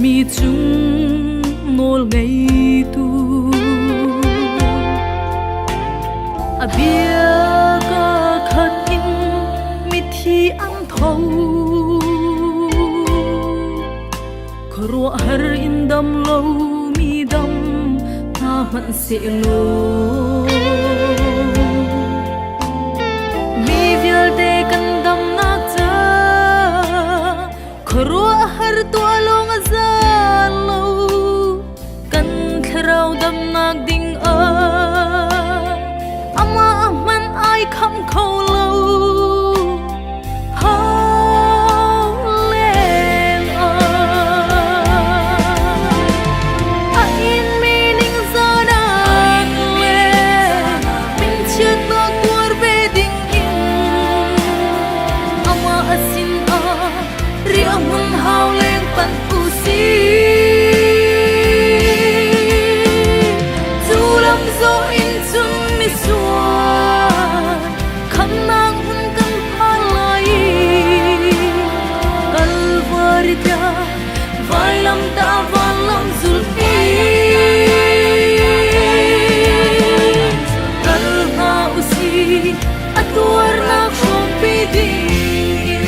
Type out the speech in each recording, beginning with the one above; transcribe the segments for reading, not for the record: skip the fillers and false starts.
Sermi cung nawl ngeitu. A bia ka khat in mithi an tho. Khuaruahhar in dam lo mi dam hna hmanh sehlaw mi vialte kan damnak ca khuaruahhar tuah lawng a za lo kan thlarau damnak ding ah amah hmanh ai kham kho lo. A in mi ning zanak le minchiatnak tuar ve ding in amah a sin ah riahhmun hau leng panh u sih. Cu lam zawh in cun misual khamnak hmun kan phan lai i Kalvari tiang vailamtah vanlam zulh in kal hna u sih a tuarnak hrawmpi ding in.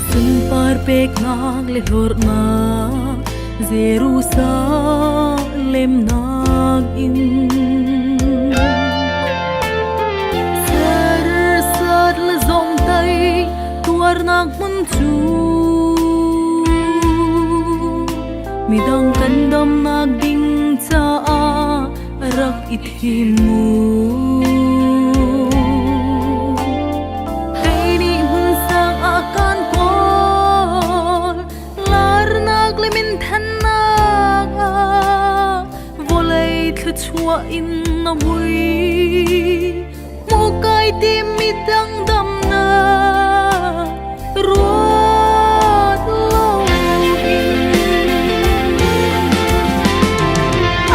Sunpar peknak le hlorhnak Jerusalem nakin Sersat le zomtai tuarnak hmun cu midang kan damnak ding caah rak i thim mu. Kei nih hmun sang ah kan kawl larnak le minthannak ah vawlei thluachuah in na mui mu kai timi dang damnak ruat lo in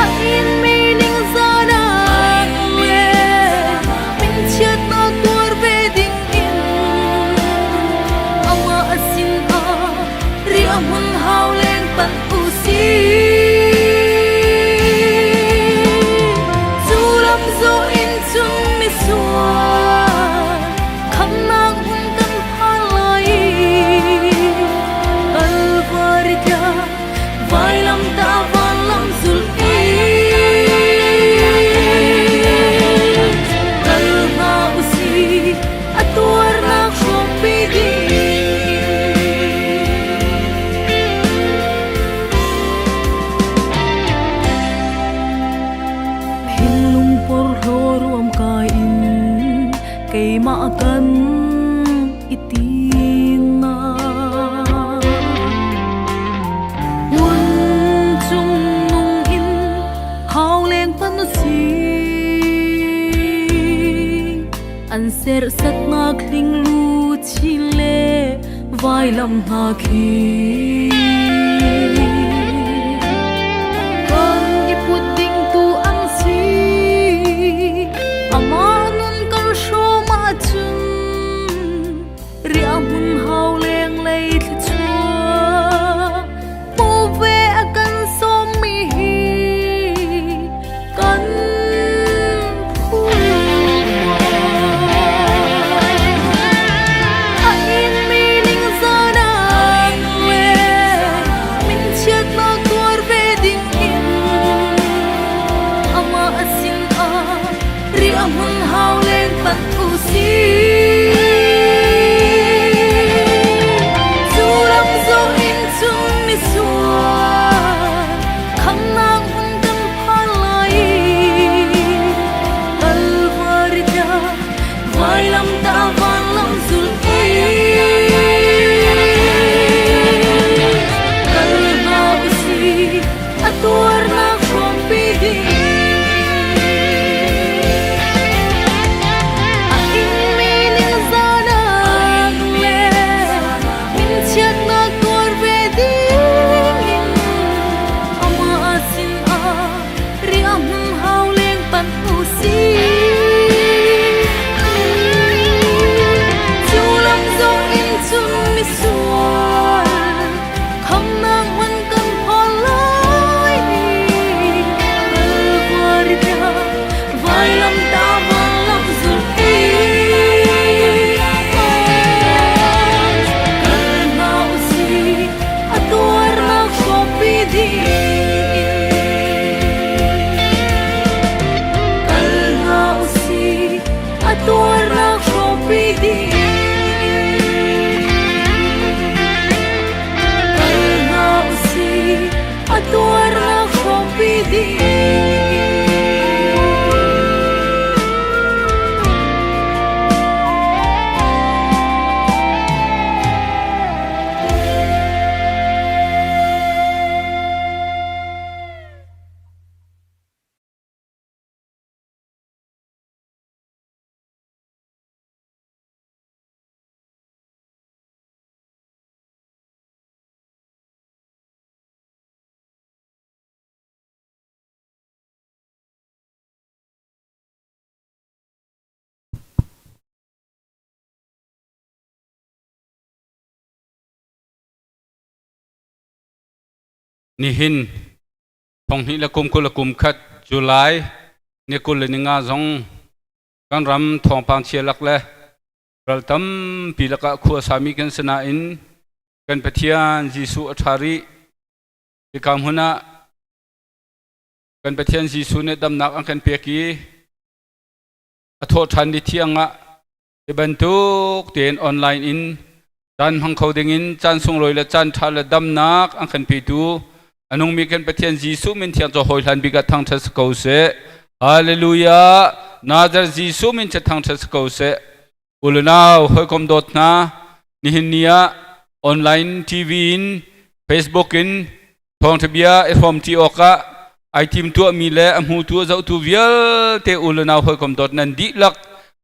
a in mi ning zanak le minchiatnak tuar ve ding in amah a sin ah riahhmun hau leng panh u sih. Cu lam zawh in cun misual khamnak hmun kan phan lai i Kalvari tiang vailamtah vanlam zulh in kal hna u sih a tuarnak hrawmpi ding in. Thinlung porhlaw ruam kai in keimah kan i tinak. Hmun cung nung in hau leng pan si. An serhsatnak hlinglu chin le vailam hna khi. Kan i put ding tu an si. Amah nun kan hrawm ahcun riahhmun hau lenglei thluachuah hmu ve a kan sawmmi hi kan phu. A inmi ningzahnak le minchiatnak tuar ve ding in amah a sin ah riahhmun hau leng panh u sih. Cu lam zawh in cun misual khamnak hmun kan phan lai i Kalvari tiang vailamtah vanlam zulh in kal hna u sih a tuarnak. Nihin thonghnih le kum 20 le kum khat July ni 25 zong kan ram thawngpang chia lak le ral tampi lakah khua sami kan si nain kan Pathian Jesuh a ṭha rih. Hika hmun ah kan Pathian Jesuh nih damnak an kan pek i a thawh ṭhan ni thiang ah hi bantuk tein online in caan hmang kho dingin caan sunglawi le caan ṭha le damnak an kan petu a nungmi kan Pathian Jesuh min thiang cu hawi hlan bik ah thangṭhat si ko seh. Hallelujah! Nazareth Jesuh min cu thangṭhat si ko seh. U le nau hawikom dawt hna, nihin ni ah online TV in Facebook in thawngṭha bia i hrawmṭi awkah ai tim tuahmi le a hmutu a zohtu vialte u le nau hawikom dawt nan dihlak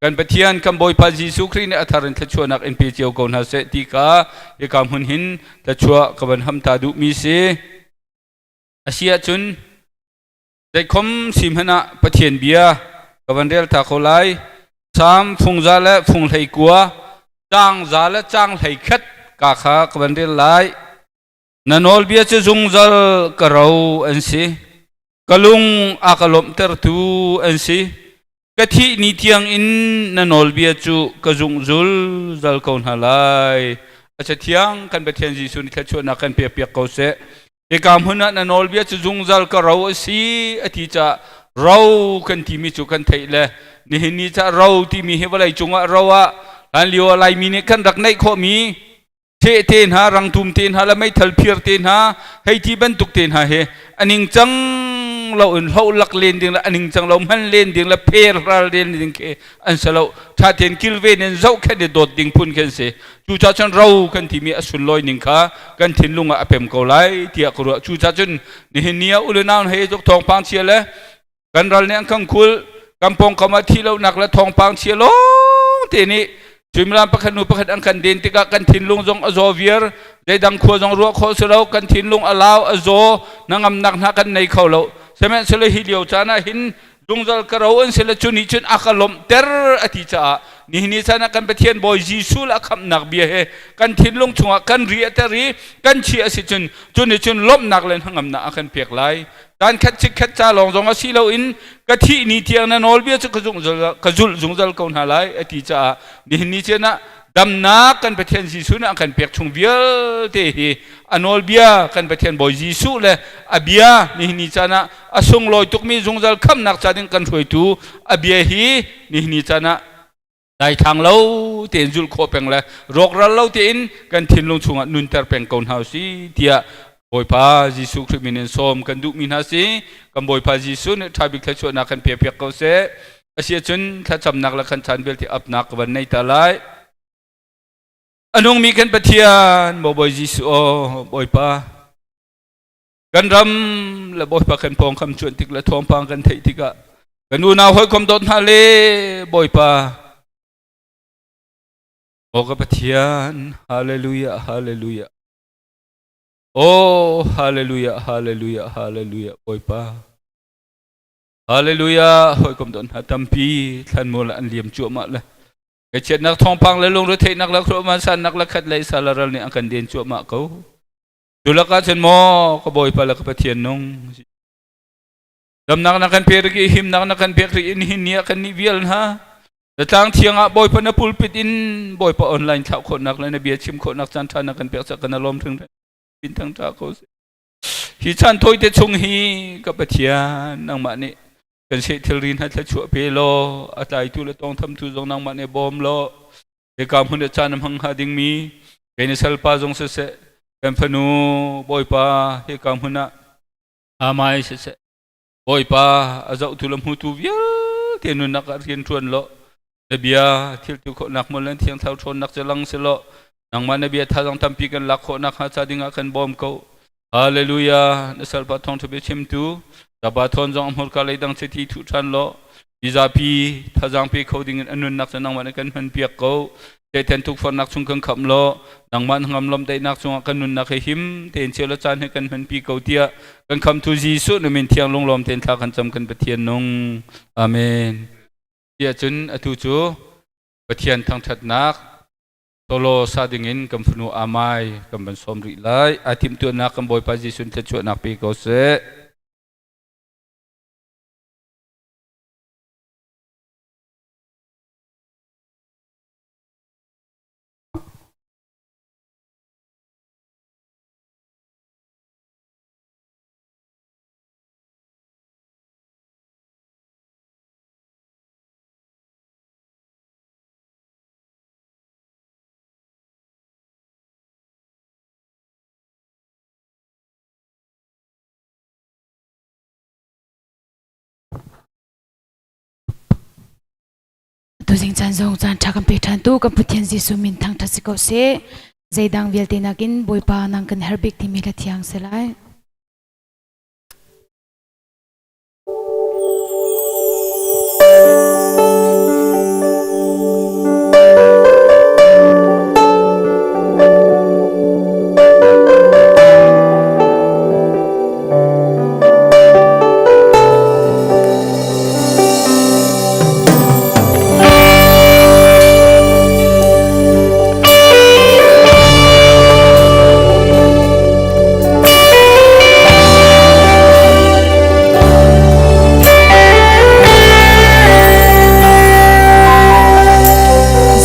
kan Pathian kan Bawipa Jesuh Khrih nih a thar in thluachuahnak in pe cio ko hna seh ti kha hika hmun hin thluachuah ka van ham ta duhmi si. A si ahcun zeikhom si hmanh ah Pathian bia ka van rel ta ko lai. Salm fung za le fung hlei kua, caang za le caang hlei khat ka kha ka van rel lai. Na nawlbia cu zungzal ka ro an si. Ka lung a ka lawmhtertu an si. Ka thih ni tiang in na nawlbia cu ka zungzul zal ko hna lai. A Cathiang kan Pathian Jesuh nih thluachuahnak kan pekpiak ko seh. Hika hmun ah na nawlbia cu zungzal ka ro a si a ti caah ro kan timi cu kan theih le nihin ni caah ro timi hi vawlei cungah ro ah hlanlio ah Laimi nih kan rak neih khawhmi Theh te hna, rangtum te hna le meithal phir te hna, hei ti bantuk te hna hi a ningcang lo in hloh lak len ding le a ningcang lo hman len ding le pher ral len ding khi an si lo. Ṭha tein kilven in zohkhenh i dawt ding phun khi an si. Cucaah cun ro kan timi a sunlawi ning kha kan thinlung ah a pem ko lai tiah ka ruah. Cucaah cun nihin ni ah u le nau hei tuk thawngpang chia le kan ral nih an kan khul kan pawngkam ah thih lonak le thawngpang chia lawng te nih suimilam pakhat hnu pakhat an kan den tikah kan thinlung zong a zaw viar zeidang khua zong ruah khawh si lo kan thinlung a lau a zaw hnangamnak hna kan nei kho lo sihmanhsehlaw hi lio caan ah hin zungzal ka ro an si le cu nih cun a ka lawmhter a ti caah nihin ni caan ah kan Pathian Bawi Jesuh le a khamhnak bia he kan thinlung chungah kan riahter i kan chiah a si cun cu nih cun lawmhnak le hnangamnak a kan pek lai. Caan khat chikkhat ca lawng zong a si loin ka thih ni tiang na nawlbia cu ka zulh zungzal ko hna lai a ti caah nihin ni caan ah damnak kan Pathian Jesuh nih a kan pek chung vialte hi a nawlbia kan Pathian Bawi Jesuh le a bia nihin ni caan ah a sunglawi tukmi zungzal khamnak ca ding kan hruaitu a bia hi nihin ni caan ah daithlang lo tein zulh khawh peng le rawkral lo tein kan thinlung chungah nunter peng ko hna usih tiah Bawipa Jesuh Khrih min in sawm kan duhmi hna si. Kan Bawipa Jesuh nih ṭha bik thluachuahnak kan pekpiak ko seh. A si ahcun thlacamnak le kan caan vialte apnak ka van nei ta lai. A nungmi kan Pathian, maw Bawi Jesuh aw, Bawipa, kan ram le Bawipa kan pawngkam cuanh tik le thawngpang kan theih tikah kan unau hawikom dawt hna le Bawipa Aw ka Pathian hallelujah hallelujah Oh hallelujah hallelujah hallelujah Bawipa hallelujah hawikom dawt hna tampi thlanmual an liam cuahmah le Ngaihchiatnak thawngpang le lungretheihnak le khuaruahmansannak le khat lei salaral nih an kan den cuahmah ko. Cu lakah cun maw ka Bawipa le ka Pathian nung damnak na kan pek rih himnak na kan pek rih in hin ni ah kan nih vial hna Zatlang thiang ah Bawipa na pulpit in Bawipa online thlah khawhnak le na bia chim khawhnak caan ṭha na kan pek cak kan lawm theng pin thang ṭha ko hi chan thawi te chung hi ka Pathian nangmah nih kan seh thilri hna thluachuah pe law a tlaitu le tawngthamtu zong nangmah nih bawm law hika hmun ah caan a hmang hnga dingmi kei na salpa zong siseh kan fanu Bawipa hika hmun ah amai siseh Bawipa a zohtu le hmutu vialte nunnak ah rian ṭuan law na bia thiltu khawhnak hmual le thiang thlarau ṭhawnnak cu lang selaw nangmah na bia thazaang tampi kan lak khawhnak hnga ca dingah kan bawm ko. Hallelujah na salpa thawngṭha bia chimtu Tapa thawn zong a hmurka leidang chiti thuh ṭhan law mizapi thazaang pe kho dingin a nunnak cu nangmah nih kan hman piak ko. Satan tukforhnak chung kan khamh law nangmah ngam lawmdaihnak cungah kan nunnak hi him tein cio le caan hi kan hmanpi ko tiah kan khamtu Jesuh na min thiang lunglawm tein thla kan cam kan Pathian nung. Amen. Tiah cun atu cu Pathian thangṭhatnak. Solo sa dingin kan fanu Amai kan van sawm rih lai. A timhtuahnak kan Bawipa Jesuh thluachuahnak pe ko seh. Tuzing caan zong caan ṭha kan pe ṭhan tu kan Pathian Jesuh min thangṭhat si ko seh. Zeidang vialte nakin Bawipa nang kan herh bik timi hla thiang si lai.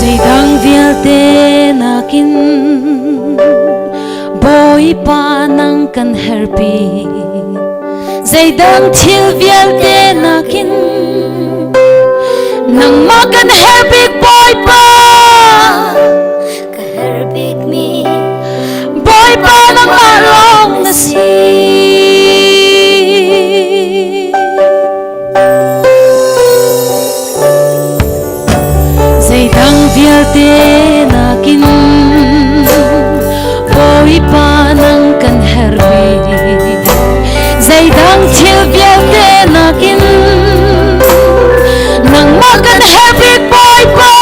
Zeidang vialte nakin Bawipa nang kan herpi Zeidang thil vialte nakin Nangmah kan herh bik Bawipa Ka herh bikmi Bawipa nangmah lawng na si. Zeidang vialte nakin Bawipa nang kan herh bik Zeidang thil vialte nakin Nangmah kan herh bik Bawipa.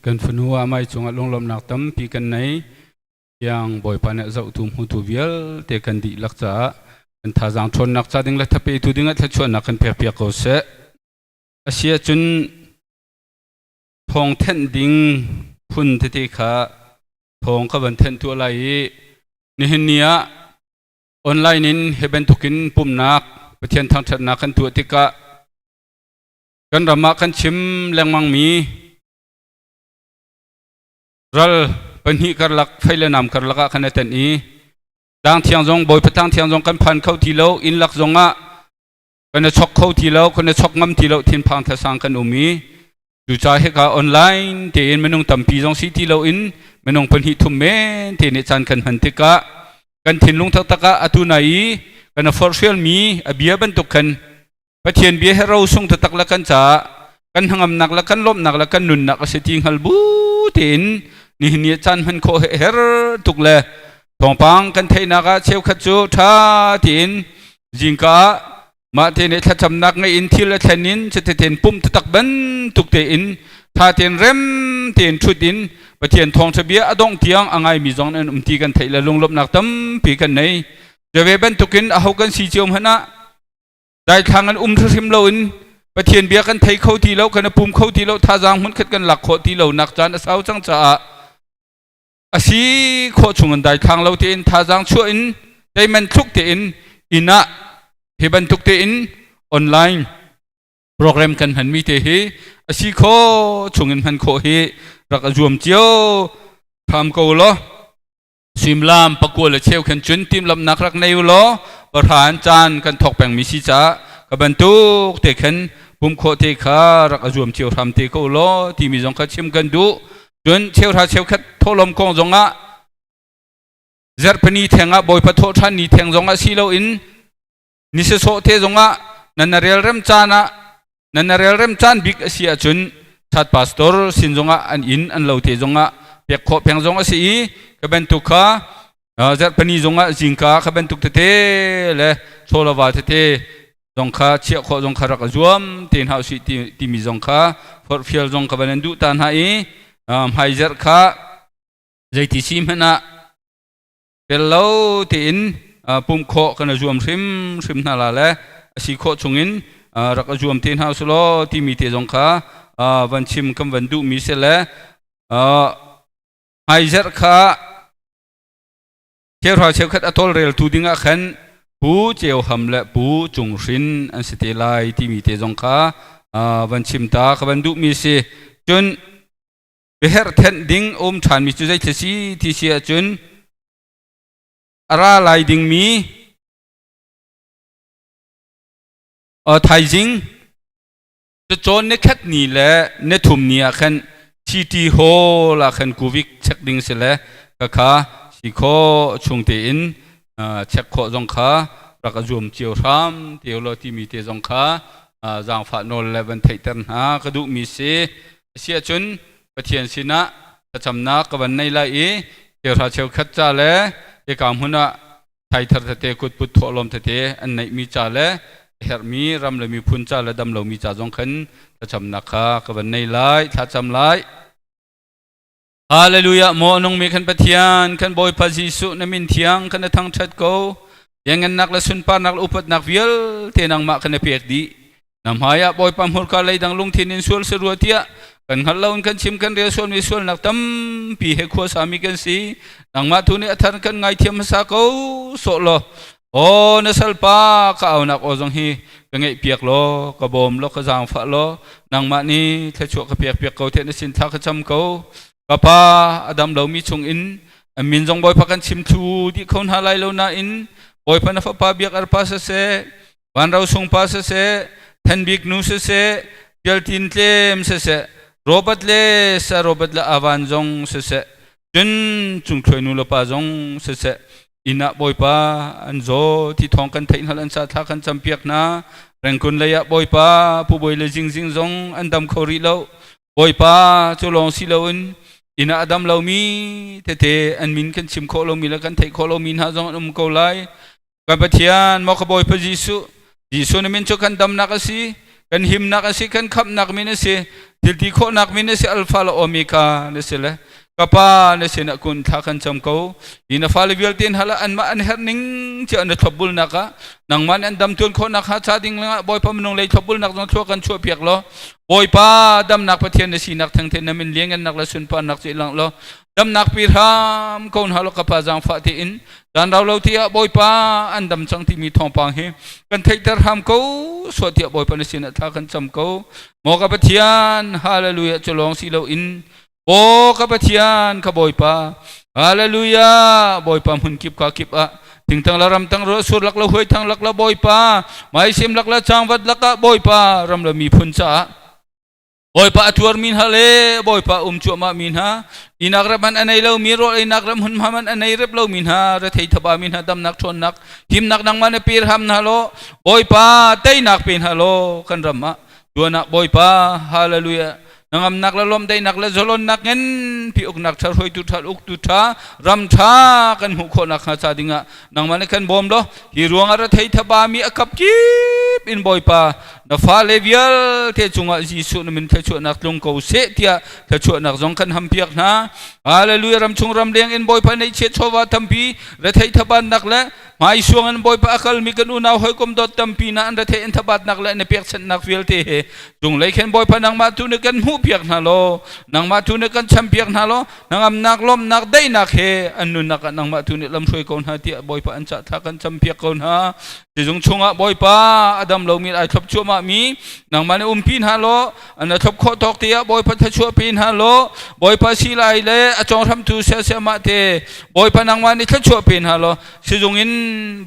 Kan fanu amai cungah lunglawmhnak tampi kan nei. Tiang Bawipa nih zohtu hmutu vialte kan dihlak caah kan thazaang ṭhawnnak ca ding le thapetu dingah thluachuahnak kan pekpiak ko seh. A si ahcun thawng thenh ding phun tete kha thawng ka van thenh tuah lai i nihin ni ah online in hi bantukin pumhnak Pathian thangṭhatnak kan tuah tikah kan ram ah kan chim lengmangmi ral pahnih karlak fei le nam karlak ah kan i tenh i tlang thiang zong Bawipa tlang thiang zong kan phan kho ti lo inn lak zong ah kan i chok kho ti lo kan i chok ngam ti lo thinphang thasang kan um i cucaah hika online tein minung tampi zong si ti lo in minung pahnih thum men te nih caan kan hman tikah kan thinlung taktak ah atu nai i kan i forhfialmi a bia bantuk khan Pathian bia he ro sung taktak le kan caah kan hnangamnak le kan lawmhnak le kan nunnak a si ti hngal bu tein nihin ni caan hman khawh he her tuk le thawngpang kan theihnak ah cheukhat cu ṭha tein zingka ah mah te nih thlacamnak ngei in thil a thlen in cuteten pum taktak bantuk tein ṭha tein rem tein ṭhut in Pathian thawngṭha bia a dongh tiang a ngaimi zong an um ti kan theih le lunglawmhnak tampi kan nei. Cu ve bantukin aho kan si cio hmanh ah daithlang an um hrimhrim lo in Pathian bia kan thei kho ti lo kan i pum kho ti lo thazaang hmunkhat kan lak khawh ti lo nak caan a sau cang caah a si khawh chung in daithlang lo tein thazaang chuah in teiman thluk tein inn ah hi bantuk tein online program kan hmanmi te hi a si khawh chung in hman khawh hi rak a zuam cio tham ko law Suimilam pakua le cheu khan cun timhlamhnak rak nei u law pahra in caan kan thawk pengmi si caah ka bantuk te khan pum khawh te kha rak a zuam cio hram te ko law timi zong kha chim kan duh. Cun cheuhra cheukhat thawhlawm kong zongah zarhpini theng ah Bawipa thawh ṭhan ni theng zongah si loin ni sasawh te zongah nan na relrem caan ah nan na relrem caan bik a si ahcun chat pastor sin zongah an inn an lo te zongah pek khawh peng zong a si i ka bantuk kha zarhpani zongah zingka ka bantuk tete le chawlava tete zong kha chiah khawh zong kha rak a zuam te hna usih timi zong kha forhfial zong ka van an duh ta hna i hmaizarh kha zeiti si hmanh ah tel lo tein pumh khawh kan i zuam hrimhrim hna la le a si khawh chungin rak i zuam te hna usih law timi te zong kha van chim kan van duhmi si le hmaizarh kha cheuhra cheukhat a tawlreltu dingah khan Pu Ceu Ham le Pu Cung Hrin an si te lai timi te zong kha van chim ta ka van duhmi si. Cun biaherh thenh ding um ṭhanmi cu zeithil si ti si ahcun a ra lai dingmi thaizing cawn ni khat ni le ni thum ni ah khan City Hall ah khan kuvik check ding si le khakha si khawh chung tein check khawh zong kha rak a zuam cio hram te law timi te zong kha zaangfah nawl le van theihter hna ka duhmi si. Asiahcun Pathian sinah thlacamnak ka van nei lai i cheuhra cheukhat ca le hika hmun ah thaithar tete kutput thawhlawm tete an neihmi ca le herhmi ram le miphun ca le dam lomi ca zong khan thlacamnak kha ka van nei lai thlacam lai. Hallelujah maw nungmi kan Pathian kan Bawipa Jesuh na min thiang kan na thangṭhat ko Lianngannak le sunparnak le upatnak vialte nangmah kan i pek dih. Na hmaiah Bawipa hmurka leidang lungthin in sual si rua tiah kan hngalh loin kan chim kan rel sualmi sualnak tampi he khuasami kan si. Nangmah tu nih a thar kan ngaithiam hmasa ko sawh law Aw na salpa ka aunak aw zong hi ka ngeihpiak law ka bawm law ka zaangfah law nangmah nih thluachuah ka pekpiak ko tiah na sin thla ka cam ko. Ka pa a dam lomi chungin an min zong Bawipa kan chim thlu dih kho hna lai lo nain Bawipa na fapa biak arpa siseh vanro sungpa siseh thenbik nu siseh pialtin tlem siseh Robert le Sir Robert le Avan zong siseh cun cungthluai nu le pa zong siseh inn ah Bawipa an zaw ti thawng kan theih hngalh an sa thla kan campiak hna Rengkun lei ah Bawipa Pu Bawi le Zingzing zong an dam kho rih lo Bawipa cu lawng si loin inn ah a dam lomi tete an min kan chim khawh lomi le kan theih khawh lomi hna zong an um ko lai. Kan Pathian, maw ka Bawipa Jesuh, Jesuh na min cu kan damnak a si. Kan himnak a si, kan khamhnak min a si, thilti khawhnak min a si, Alpha le Omega na si le ka pa na sinah kun thla kan cam ko. Hi na fale vialte hna la anmah an herh ning cio na thlopbulnak ah nangmah nih an dam tuan khawhnak hnga ca ding lengah Bawipa minung lei thlopbulnak zong thlua kan chuah piak law Bawipa damnak Pathian na sinak thengte na min lianngannak le sunparnak cu i langh law damnak pi hram ko hna law ka pa zaangfah tein caan rau lo tiah Bawipa an dam cang timi thawngpang hi kan theihter hram ko suah tiah Bawipa na sinah thla kan cam ko. Maw ka Pathian, hallelujah, cu lawng si loin Aw ka Pathian, ka Bawipa, hallelujah, Bawipa hmun kip ka kip ah tingtang la ramtang ro sur lak la huai thang lak la Bawipa maisim lak la changvat lak ah Bawipa ram la miphun caah Bawipa a tuar mi hna le Bawipa um cuahmah mi hna inak ram an anei lo mi rawl einak ram hmunhma man anei rep lo mi hna rethei thaba mi hna damnak ṭhawnnak himnak nangmah na pe hram hna law Bawipa teinak pe hna law kan ram ah tuan ah Bawipa hallelujah nangamnak le lawmdaihnak le zalonnak ngan pi uknak ṭha hruaitu ṭha uktu ṭha ram ṭha kan hmuh khawhnak hnga ca dingah nangmah nih kan bawm law hi ruangah rethei thaba mi a kap kip in Bawipa na fale vialte cungah Jesuh na min thluachuahnak tlung ko seh tiah thluachuahnak zong kan hampiak hna. Hallelujah ramchung ramleng in Bawipa neihchiat chawva tampi rethei thabannak le hmaisuang in Bawipa a kalmi kan unau hawikom dawt tampi na an rethei in thabatnak le na pekchanhnak vialte he cunglei khin Bawipa nangmah tu nih kan hmuhpiak hna law nangmah tu nih kan champiak hna law hnangamnak lawmhnak daihnak he an nunnak ah nangmah tu nih lamhruai ko hna tiah Bawipa an cah thla kan campiak ko hna. Sizung chungah Bawipa a dam lomi ai thlop cuahmah mi nangmah nih umpi hna law an thlop khawh tawk te ah Bawipa thluachuah pe hna law Bawipa silai le a cawnghramtu siasiamah te Bawipa nangmah nih thluachuah pe hna law sizung in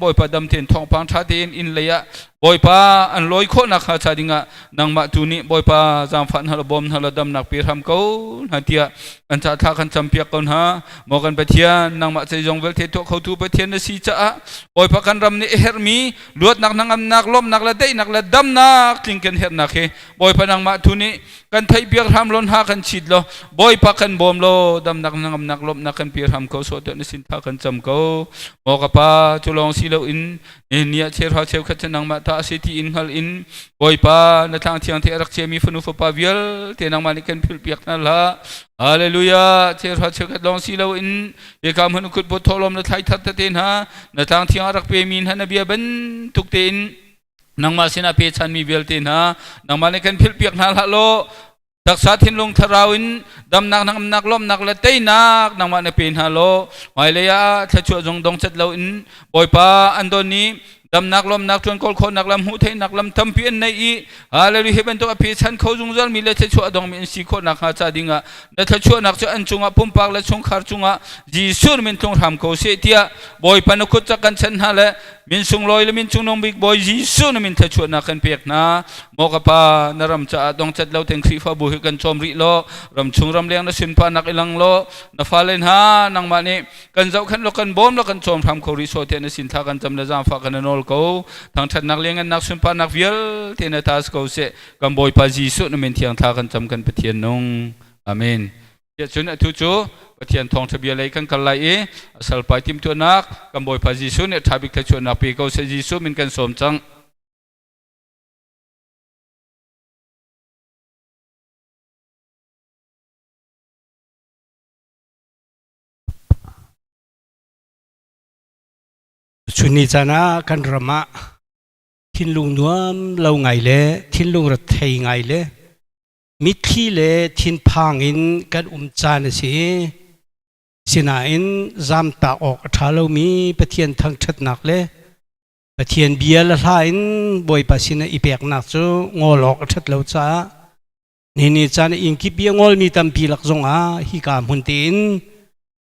Bawipa dam tein thawngpang ṭha tein inn lei ah Bawipa an lawi khawh nakhnga ca dingah nangmah tu nih Bawipa zaangfah hna law bawm hna law damnak pe hram ko hna tiah an ca thla kan campiak ko hna. Maw kan Pathian, nangmah zeizong vialte tuah khotu Pathian na si caah Bawipa kan ram nih a herhmi luatnak, hnangamnak, lawmhnak le daihnak le damnak tling kan herhnak hi Bawipa nangmah tu nih kan theihpiak hram law hna kan chit law Bawipa kan bawm law damnak, hnangamnak, lawmhnak kan pe hram ko sawh tuah na sin tha kan cam ko. Maw ka Pa, cu lawng si loin ni ah cheuhra cheukhat cu nangmah ta a si ti in hngal in Bawipa na thlang thiang te a rak ciami fanu fapa vialte nangmah nih kan philhpiak hna hlah. Hallelujah. Cheuhra cheukhat lawng si loin hika hmun kutput thawhlawm na thlai thar tete hna na tlang thiang a rak pemi hna na bia bantuk tein nangmah sinah pechanmi vialte hna nangmah nih kan philhpiak hna hlah law Taksa thinlung thlarau in damnak hnangamnak lawmhnak le teinak nangmah na pe hna law hmailei ah thluachuah zong dong cat loin Bawipa an don i damnak lawmhnak ṭuan kawl khawhnak lam hmuh theihnak lam tampi an nei i hallelujah hi bantuk a phe chan kho zungzal mi le thluachuah a dongmi an si khawh nakhnga ca dingah na thluachuahnak cu an cungah pumpak le chungkhar cungah Jesuh min tlung hram ko seh tiah Bawipa na kut cak kan chan hna le Min sunglawi le min cungnung bik Bawi Jesuh na min thluachuahnak kan pek hna. Maw ka Pa, na ram caah dongcat lo ten Khrihfabu hi kan cawm rih law, ram chung ram leng na sunparnak i lang law, na fale hna nangmah nih kan zohkhenh law kan bawm law kan cawm hram kho rih sawh tiah na sin thla kan cam le zaangfah kan nawl ko. Thangṭhatnak liangngannak sunparnak vialte na ta si ko seh. Kan Bawipa Jesuh na min thiang thla kan cam kan Pathian nung. Amen. Cun atu cu Pathian thawngṭha bia lei kan kal lai i a salpai timhtuahnak kan Bawipa Jesuh nih ṭha bik thluachuahnak pe ko seh Jesuh min kan sawm cang. Chun ni caan ah kan ram ah thinlung nuam lo ngai le thinlung rethei ngai le mitthli le thinphang in kan um caan a si. Sinain zamtak awk a ṭha lomi Pathian thangṭhatnak le Pathian bia le hla in Bawipa sinah i peknak cu ngol awk a ṭhat lo caah nini caan inn kip i a ngolmi tampi lak zongah hika hmun tein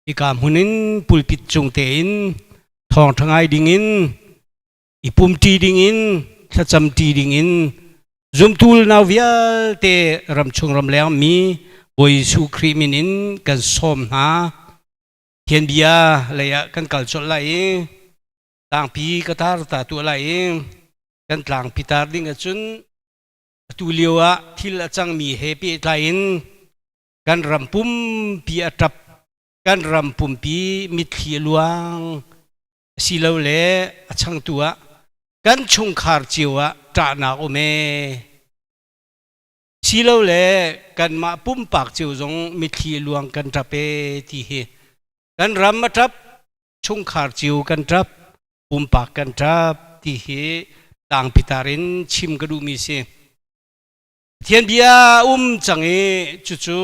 hika hmun in pulpit cung tein thawngṭha ngai dingin i pumṭi dingin thlacamṭi dingin zumtu nau vialte ramchung ramleng mi Bawi Jesuh Khrih min in kan sawm hna. Thian bia lei ah kan kal colh lai i tlangpi ka tar ta tuah lai i kan tlangpi tar ding ahcun atu lio ah thil a cangmi he pehtlai in kan ram pumpi a ṭap kan ram pumpi mitthli a luang asilole a changtu ah kan chungkhar cio ah ṭahnak um ee. Silole kanmah pumpak cio zong mitthli luang kan ṭap ee ti hi kan ram a ṭap, chungkhar cio kan ṭap, pumpak kan ṭap ti hi tlangpitar in chim ka duhmi si. Pathian bia um cang i cucu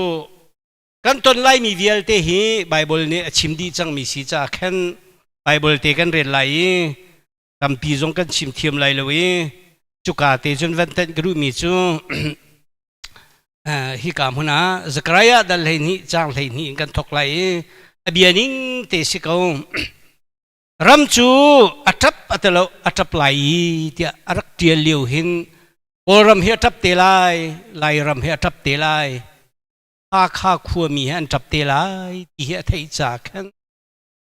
kan ton laimi vialte hi Baibal nih a chim dih cangmi si caah khan Baibal te kan rel lai i tampi zong kan chim thiam lai lo i cuka te cun van tenh ka duhmi cu hika hmun ah Zakariah dal 12 caang 12 in kan thok lai i a bia ning te si ko. Ram cu a ṭap a ti lo, a ṭap lai i tiah a rak ṭial lio hin Kawlram hi a ṭap te lai, Lairam hi a ṭap te lai, Hakha khuami hi an ṭap te lai ti hi a theih ca khan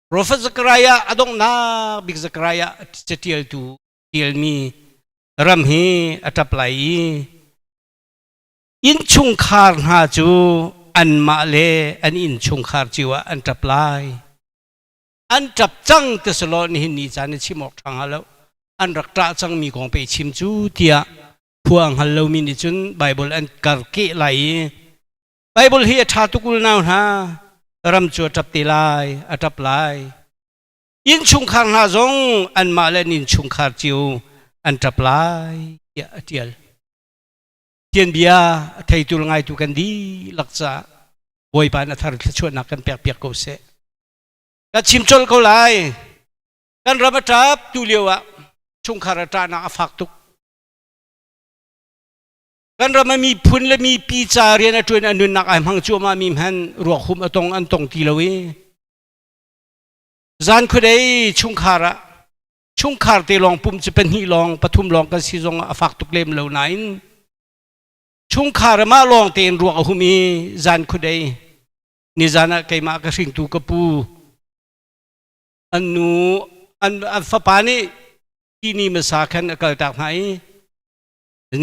Prophet Zechariah a donghnak bik Zechariah caṭialtu ṭialmi ram hi a ṭap lai i innchungkhar hna cu anmah le an innchungkhar cio ah an ṭap lai. An ṭap cang ti selaw nihin ni caan i chim awk ṭha hnga lo. An rak ṭah cangmi kong pe chim cu tiah khua a hngal lomi nih cun Baibal an karkeh lai i Baibal hi a ṭha tuk unau hna ram cu a ṭap te lai, a ṭap lai. Innchungkhar hna zong anmah le an innchungkhar cio an ṭap lai tiah a ṭial. Pathian bia a theitu le ngaitu kan dihlak caah Bawipa in a thar thluachuahnak kan pekpiak ko seh. Ka chim colh ko lai. Kan ram a ṭap tu lio ah chungkhar a ṭahnak a fak tuk. Kan ram a miphun le mipi ca rian a ṭuan a nunnak ai hmang cuahmah mi hmanh ruak hum a tong an tong ti lo i zan khuadei chungkhar ah chungkhar te lawng pum cu pahnih lawng pathum lawng kan si zong a fak tuk lem lo nain chungkhar mah lawng tein ruak a hum i zan khuadei nizan ah keimah ka hringtu ka pu an nu an, an fapa nih tini masa khan a kaltak hna i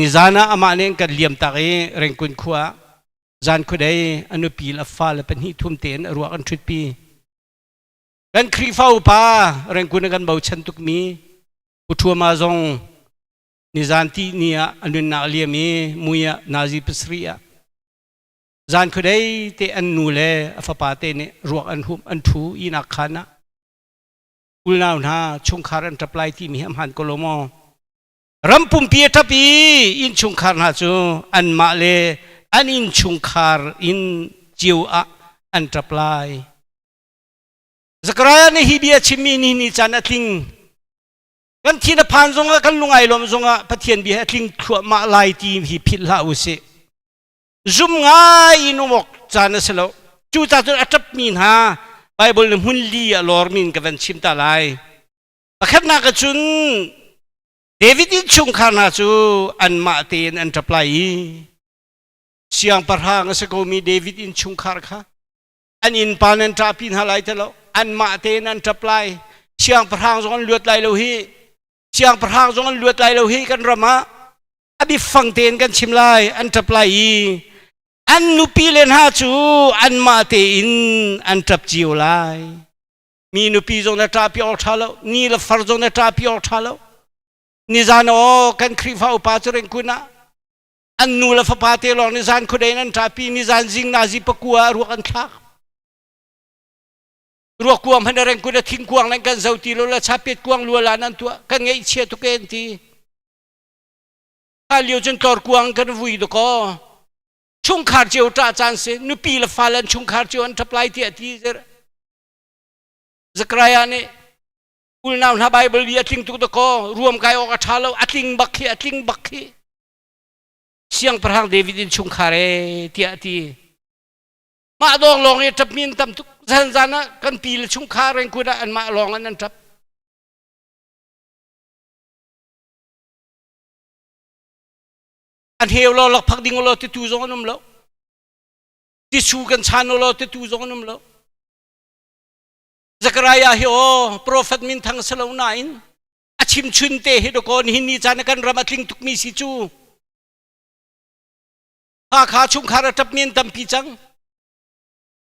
nizan ah amah nih an kan liam tak i Rengkun khua ah zan khuadei a nupi le a fale pahnih thum tein a ruak an ṭhutpi kan Khrihfa upa Rengkun a kan bochan tukmi Pu Ṭhuama zong nizan ti ni ah a nunnak a liam i mui ah nazi pasarih ah zan khuadei te an nu le a fapa te nih ruak an humh an ṭhu ihnak khaan ah unau hna chungkhar an ṭap lai timi hi a hmaan ko lo maw? Ram pumpi a ṭap i innchungkhar hna cu anmah le an innchungkhar in cio ah an ṭap lai. Zakariah nih hi bia chimmi ni ni caan a tling. Kan thin a phan zongah kan lung ai lawm zongah Pathian bia a tling thluahmah lai ti hi philh hlah u sih. Zum ngai in um awk caan a si lo. Cucaah cun a ṭapmi hna Baibal nih hmun li a lawrmi in ka van chim ta lai. Pakhatnak ah cun David innchungkhar hna cu anmah tein an ṭap lai i siangpahrang a si komi David innchungkhar kha an innpa nan ṭahpi hna lai ti lo anmah tein an ṭap lai siangpahrang zong an luat lai lo hi siangpahrang zong an luat lai lo hi kan ram ah a biafang tein kan chim lai an ṭap lai i an nupi le hna cu anmah tein an ṭap cio lai mi nupi zong na ṭahpi awk ṭha lo ni le far zong na ṭahpi awk ṭha lo nizan aw kan Khrihfa upa cu rengkun ah an nu le fapa te lawng nizan khuadei in an ṭahpi nizan zing nazi pakua ah ruak an thlak ruak kuang hmanh rengkun a thingkuang nan kan zo ti lo la chapet kuang lualan an tuah kan ngaihchia tuk en ti kha lio cun tlor kuang kan vui dakaw chungkhar cio ṭah caan si nupi le fale an chungkhar cio an ṭap lai tiah ti Zakariah nih unau hna Bible bi a tling tuk dakaw ruam kai awk a ṭha lo a tling bak khi a tling bak khi siangpahrang David in chungkhar e tiah a ti mah dawng lawng i ṭap mi an tam tuk zan zan ah kan pi le chungkhar rengkun ah anmah lawng an an ṭap an heu lo lakphak ding lo titu zong an um lo tisu kan chan lo titu zong an um lo Zakariah hi aw profet min thang si lo nain a chimchun te hi dakaw nihin ni caan kan ram a tling tukmi si cu Hakha chungkhar a ṭap men tampi cang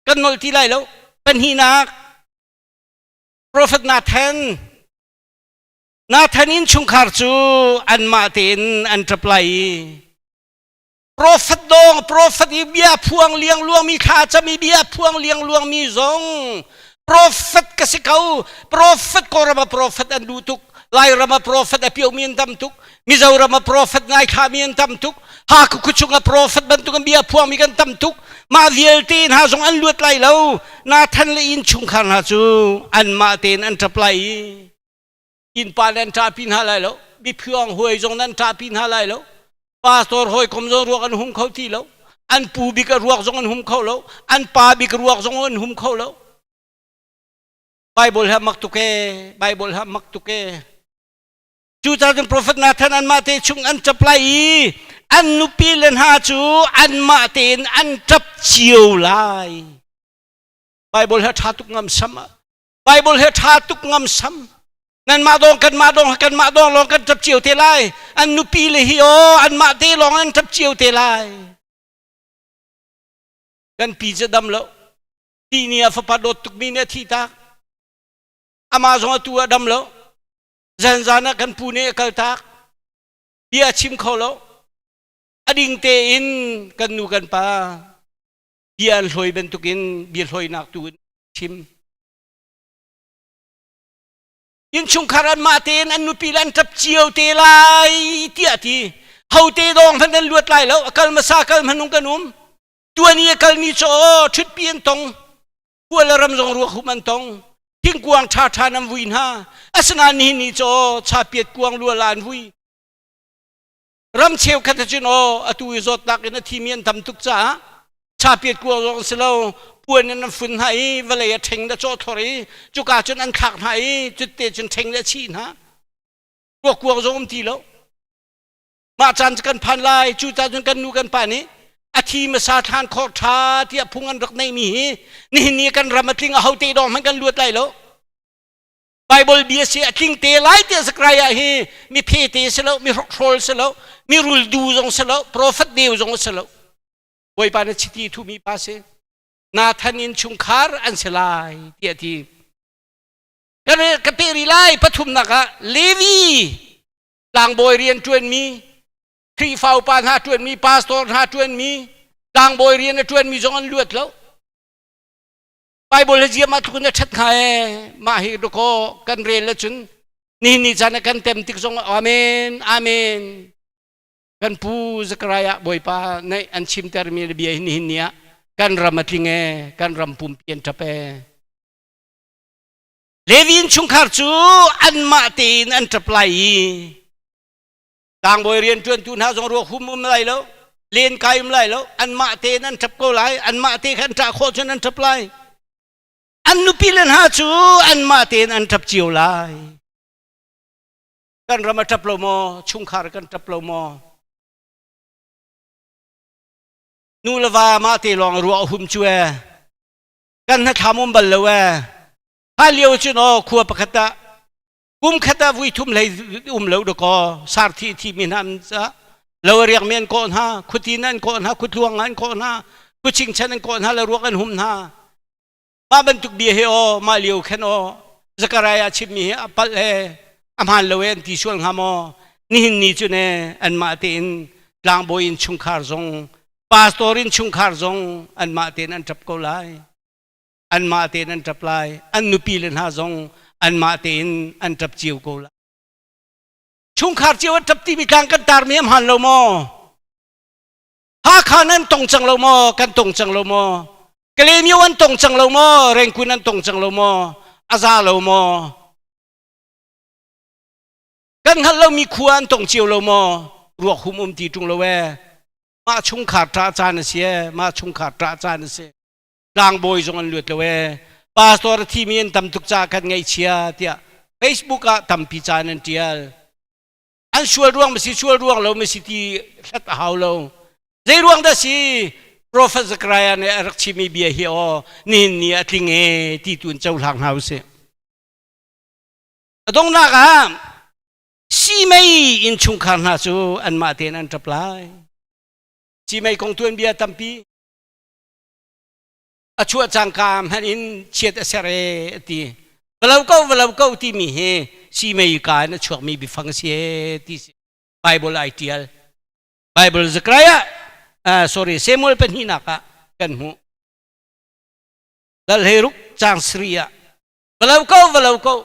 kan nolh ti lai lo pahnihnak profet Nathan Nathan innchungkhar cu anmah tein an ṭap lai i. Profet dong profet i bia phuang liang luangmi thla cami bia phuang liang luangmi zong profet ka si ko. Profet Kawlram ah profet an duh tuk. Lairam ah profet a piomi an tam tuk. Mizoram ah profet ngaithlami an tam tuk. Hakha khuachung ah profet bantuk an bia phuangmi kan tam tuk. Mah vialte hna zong an luat lai lo. Nathan le innchungkhar hna cu anmah tein an ṭap lai i innpa le an ṭahpi hna lai lo. Biphuang huai zong nan ṭahpi hna lai lo. Pastor hawikom zong ruak an hum kho ti lo. An pu bik a ruak zong an hum kho lo. An pa bik ruak zong an hum kho lo. Bible ha mak tuk ee. Bible ha mak tuk ee. Cucaah cun Profet Nathan anmah te chung an ṭap lai i an nupi le hna cu anmah tein an ṭap cio lai. Bible he ṭha tuk ngam sam. Bible he ṭha tuk ngam sam. Nanmah dong kanmah dong kanmah dong lawng kan ṭap cio te lai. An nupi le hi aw anmah te lawng an ṭap cio te lai. Kan pi cu dam lo. Ti ni a fapa dawt tukmi nih a thi tak. Amah zong atu ah dam lo. Zanzan ah kan pu nih a kaltak. Bia a chim kho lo. A ding tein kan nu kan pa bia an hlawi bantukin bia hlawinak tu in chim. Innchungkhar anmah tein an nupi le an ṭap cio te lai tiah ti. Hote dawng hmanh an luat lai lo. A kal hmasa kal hmanung kan um. Tuan i a kalmi cu aw ṭhutpi an tong. Khual le ram zong ruak hum an tong. Thingkuang ṭhaṭha an vui hna. Asinain nihin ni cu aw chapiat kuang luala an vui. Ram cheukhat ahcun aw atu i zawtnak in a thimi an tam tuk caah chapiat kuang zong si lo puan in an fun hna i vawlei a ṭheng le cawhthlor i cuka cun an thlak hna i cutte cun ṭheng le a chih hna. Ruak kuang zong um ti lo. Mah caan cu kan phan lai. Cu caan cun kan nu kan pa nih a thi hmasa thlan khawh ṭha tiah phung an rak neihmi hi nihin ni kan ram a tling a ho te dawng hmanh kan luat lai lo. Bible bia si a tling te lai tiah Zechariah hi mi phete si lo, mi hrokhrawl si lo, mi ruldu zong si lo, profet deu zong si lo. Bawipa na chiti thumi pa si. Nathan in chungkhar an si lai tiah ti. Kan ka pe rih lai pathumnak ah Levi tlangbawi rian ṭuanmi Khrihfa upa hna ṭuanmi pastor hna ṭuanmi tlangbawi rian a ṭuanmi zong an luat lo. Bible he ziam ah tluk in a ṭhat hnga ee mah hi dakaw kan rel ahcun nihin ni caan ah kan tem tik zong amen amen kan pu Zechariah Bawipa nih an chimtermi bia hi nihin ni ah kan ram a tling ee kan ram pumpi an ṭap ee. Levi innchungkhar cu anmah tein an ṭap lai i tlangbawi rianṭuantu hna zong ruak hum um lai lo, lenkai um lai lo, anmah tein an ṭap ko lai, anmah te kha an ṭah khawh cun an ṭap lai. An nupile hna cu anmah tein an ṭap cio lai. Kan ram a ṭap lo maw? Chungkhar kan ṭap lo maw? Nu le va mah te lawng ruah a hum cu ee. Kan hnathlam um bal lo ee. Kha lio cun aw khua pakhat ah kum khat ah vui thum hlei um lo dakaw sarthi thi mi hna ca lo a riak mi an kawh hna khutin an kawh hna khutluang an kawh hna khuchingchan an kawh hna le ruak an hum hna mah bantuk bia he aw mah lio khan aw Zechariah chimmi hi a palh he a hmaan lo he an ti sual hnga maw nihin ni cu ne anmah tein tlangbawi in chungkhar zong pastor in chungkhar zong anmah tein an ṭap ko lai anmah tein an ṭap lai an nupi le hna zong anmah tein an ṭap cio ko lai chungkhar cio an ṭap timi tlang kan tarmi a hmaan lo maw Hakha nan tong cang lo maw kan tong cang lo maw Kalaymyo an tong cang lo maw Rengkun an tong cang lo maw a za lo maw kan hngalh lomi khua an tong cio lo maw ruak hum um ti ṭung lo ee mah chungkhar ṭah caan a si ee mah chungkhar ṭah caan a si tlangbawi zong an luat lo ee pastor a thimi an tam tuk caah kan ngaihchia tiah Facebook ah tampi ca an ṭial an sual ruang ma si sual ruang lo ma si ti hlat a hau lo zei ruang dah si Prophet Zechariah nih a rak chimmi bia hi aw nihin ni a tling e ti tu in cohlang hna usih a donghnak ah simei innchungkhar hna cu anmah tein an ṭap lai simei kong tuanbia tampi a chuah cangka hmanh in chiat a ser e a ti valo ko valo ko timi hi simei ka in a chuakmi biafang a si e ti si Bible ai tial Bible Zechariah. Sorry, Samuel pahnihnak ah kan hmuh. Dal 16 caang 7 ah va lo ko, va lo ko,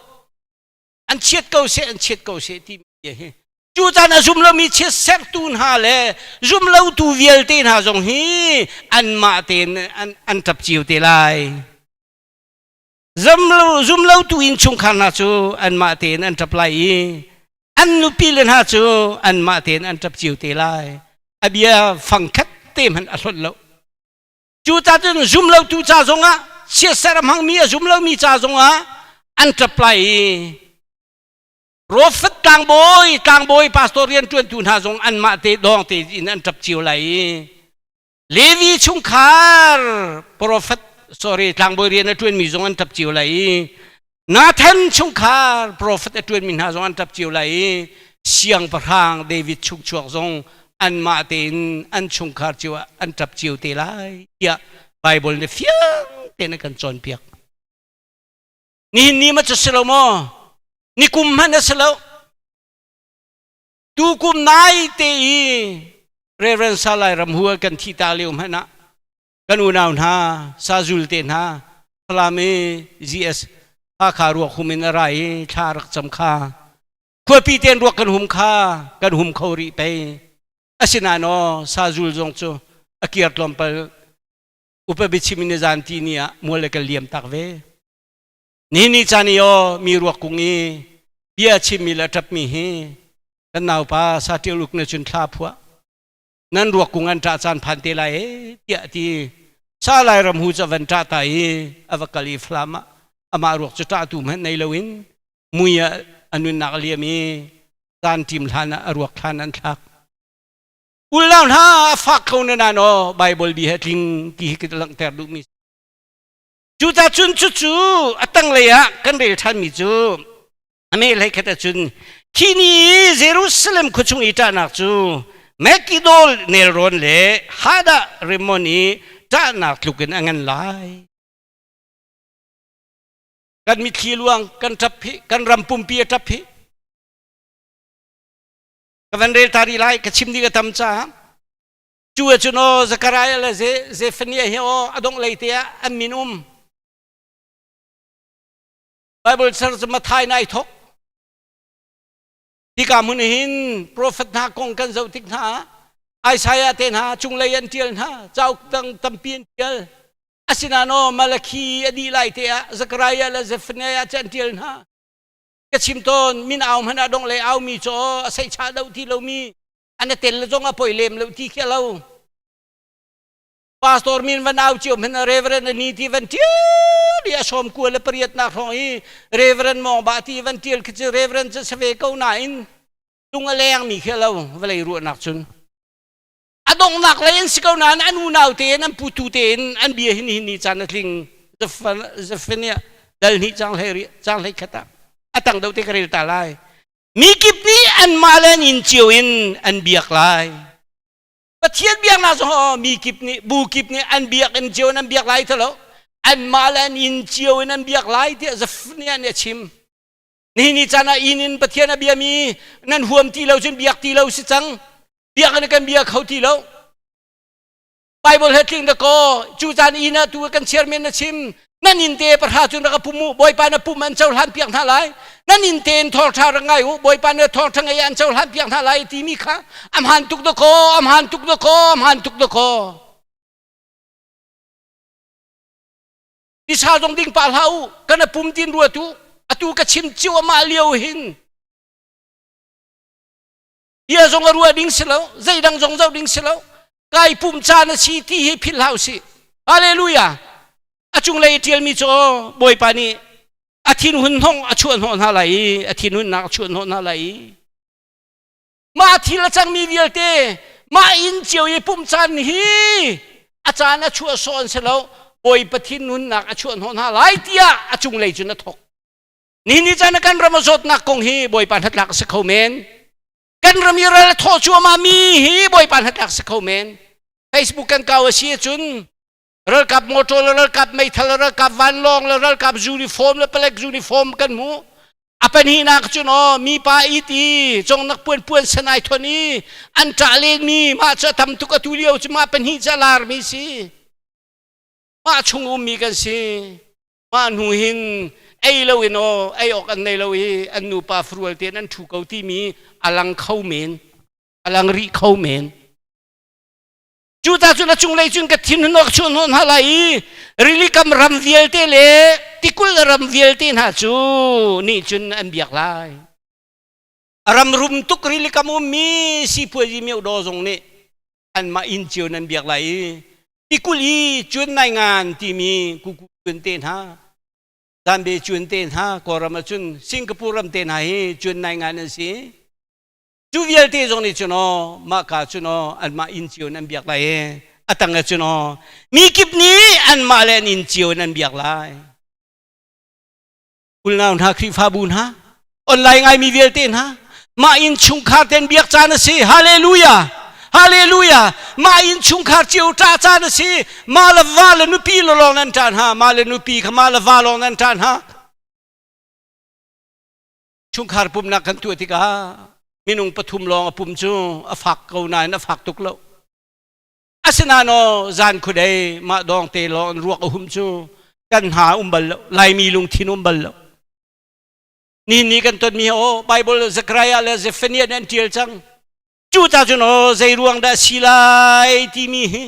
an chiat ko seh, an chiat ko seh ti mi hi cu caan a zum lomi chiat sertu hna le zum lotu vialte hna zong hi anmah tein an an ṭap cio te lai. Zum lotu innchungkhar hna cu anmah tein an ṭap lai i an nupi le hna cu anmah tein an ṭap cio te lai. A bia fangkhat te hmanh a hlonh lo. Cu ca cun zum lotu ca zongah, siaser a hmangmi a zum lomi ca zongah an ṭap lai i Prophet, tlangbawi, tlangbawi pastor rianṭuantu hna zong anmah te dawng te in an ṭap cio lai i Levi chungkhar prophet, sorry, tlangbawi rian a ṭuanmi zong an ṭap cio lai i Nathan chungkhar prophet a ṭuanmi hna zong an ṭap cio lai i siangpahrang David chungchuak zong anmah tein an chungkhar cio ah an ṭap cio te lai tiah Bible nih fiang tein a kan cawnpiak. Nihin ni ma cu si lo maw? Nikum hmanh a si lo. Tukum nai te i Reverend Salai Ramhu kan thi ta lio hmanh ah kan unau hna sazul te hna Falam i GS Hakha ruak hum in a ra i thla rak cam kha khuapi ten ruak kan hum kha kan hum kho rih pei. Asinain aw sazul zong cu a kir tlawmpal upa biachim in zan ti ni ah mual le kan liam tak ve. Ni ni caan i aw mi ruak kung i bia chimmi le ṭapmi hi kan naupa saṭil uk na cun thla phuah nan ruak kung an ṭah caan phan te lai e tiah ti sa lai ram hu cu a van ṭah ta i a va kal i Falam ah amah ruak cu ṭahtu hmanh nei loin mui ah a nunnak a liam i caan ṭim hlan ah a ruak thlan an thlak. Unau hna, a fak ko na nain aw Bible bi he tling ti hi ka langhter duhmi. Cucah cun cucu a tanglei ah kan rel ṭhanmi cu a mehlei khat ahcun khi ni i Jerusalem khuachung i ṭahnak cu Megiddo nelrawn le Hada Rimmon i ṭahnak tluk in a ngan lai. Kan mitthli luang kan ṭap hi, kan ram pumpi a ṭap hi. Ka van rel ta rih lai, ka chim ding a tam caah. Cu ahcun aw Zechariah le Zephaniah hi aw a dongh lei te ah an min um. Bible ser cu Matthai in ai thok. Hika hmun hin prophet hna kong kan zoh tik hna ah Isaiah te hna cunglei an tial hna, cauk dang tampi an tial. Asinain aw Malakhi a dih lai te ah Zechariah le Zephaniah cu an tial hna. Ka chim tawn, min au hmanh ah dongh lei aumi cu aw a seihchah deuh ti lomi an a tel le zong a poi lem lo ti khi a lo. Pastor min van au cio hmanh Reverend ani ti van tial i a sawm kua le pariat nak hrawng i Reverend mong ba ti van tial khi cu Reverend cu save ko nain lung a leng mi khi a lo vawlei ruahnak cun. A donghnak lei an si ko nain an unau tein an putu tein an bia hin hin ni caan a tling. Zephaniah dal hnih cang hlei cang hlei khat ah a tang do te ka rel ta lai. Mi kip nih anmah le an inn cio in an biak lai. Pathian biaknak zong mi kip nih bu kip nih an biakinn cio in an biak lai thalo. Anmah le an inn cio in an biak lai tiah Zephaniah nih a chim. Nihin ni caan ah inn in Pathian a biami nan huam ti lo cun biak ti lo si cang. Biakinn kan bia kho ti lo. Bible he tling dakaw cu caan inn ah tu kan chairman na chim nan inn te pahra cun rak pum u, Bawipa na pum an cohlan piak hna lai, nan inn te in thawngtha rak ngai u, Bawipa na thawngtha ngei an cohlan piak hna lai timi kha a hmaan tuk dakaw, a hmaan tuk dakaw, a hmaan tuk dakaw. Tisa zong ding pa hlah u, kan a pum tin ruat u, atu ka chim cio amah lio hin bia zong a ruah ding si lo, zeidang zong zoh ding si lo, kai pum caan a si ti hi philh hlah usih. Hallelujah. A cunglei ṭialmi cu Bawipa nih a thinhun hnong a chuah hnawh hna lai i a thinhunnak a chuah hnawh hna lai i mah thil a cangmi vialte mah inn cio i pumh caan hi a caan a chuah sawh an si lo, Bawipa thinhunnak a chuah hnawh hna lai tiah a cunglei cun a thok. Nihin ni caan ah kan ram a zawtnak kong hi Bawipa hnatlak a si kho men. Kan ram i ral a thawh cuahmah mi hi Bawipa hnatlak a si kho men. Facebook kan kau a si ahcun ralkap motor le ralkap meithal le ralkap vanlawng le ralkap uniform le palek uniform kan hmuh. A pahnihnak cun aw mipa it i congnak puan puan san ai thon i an ṭah lenmi mah cu a tam tuk atu lio cu mah pahnih cu a larmi si. Mah chung ummi kan si. Mah hnu hin ei lo in aw ei awk an nei lo i an nupa furual tein an ṭhu ko timi a lang kho men. A lang rih kho men. Cuta cun a cunglei cun ka thin hun chuah hnawh hna lai i rili kam ram vialte le tikulh ram vialte hna cu nih cun an biak lai. Ram rum tuk rili kam ummi sipuazi miodaw zong nih anmah inn cio nan biak lai i tikulh i cun nai ngan timi kuku cun te hna Zambe cun te hna Kawlram ah cun Singapore ram te hna hi cun nai ngan an si. Cu vialte zong nih cun aw mahka cun aw anmah inn cio in an biak lai i a tang ah cun aw mi kip nih anmah le an inn cio in an biak lai. Unau hna Khrihfabu hna online ngaimi vialte hna mah inn chungkhar ten biak caan a si. Hallelujah! Hallelujah! Mah inn chungkhar cio ṭah caan a si. Mah le va le nupi le lawng nan ṭah hna. Mah le nupi kha mah le va lawng nan ṭah hna. Chungkhar pumhnak kan tuah tikah minung pathum lawng a pum cu a fak ko nain a fak tuk lo. Asinain aw zan khudei mah dawng te lawng in ruak a hum cu kan hna um bal lo. Laimi lungthin um bal lo. Ni ni kan tonmi aw Bible Zechariah le Zephaniah nih an ṭial cang. Cu ta cun aw zei ruang dah si lai timi hi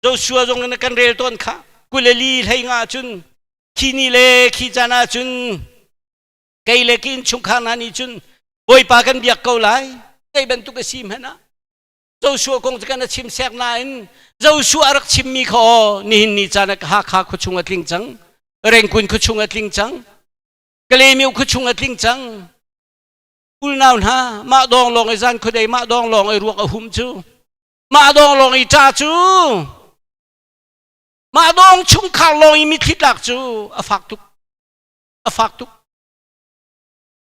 Joshua zong in kan rel tawn kha kuleli hlei nga cun khi ni le khi caan ah cun kei le ka innchungkhar hna nih cun Bawipa kan biak ko lai zei bantuk a si hmanh ah Joshua kong cu kan a chim sek nain Joshua a rak chimmi kha aw nihin ni caan ah Hakha khuachung a tling cang Rengkun khuachung a tling cang Kalemiu khuachung a tling cang Ulnau hna mah dawng lawng i zan khuadei mah dawng lawng i ruak a hum cu mah dawng lawng i ṭa cu mah dawng chungkhar lawng i mitthli tlak cu a fak tuk a fak tuk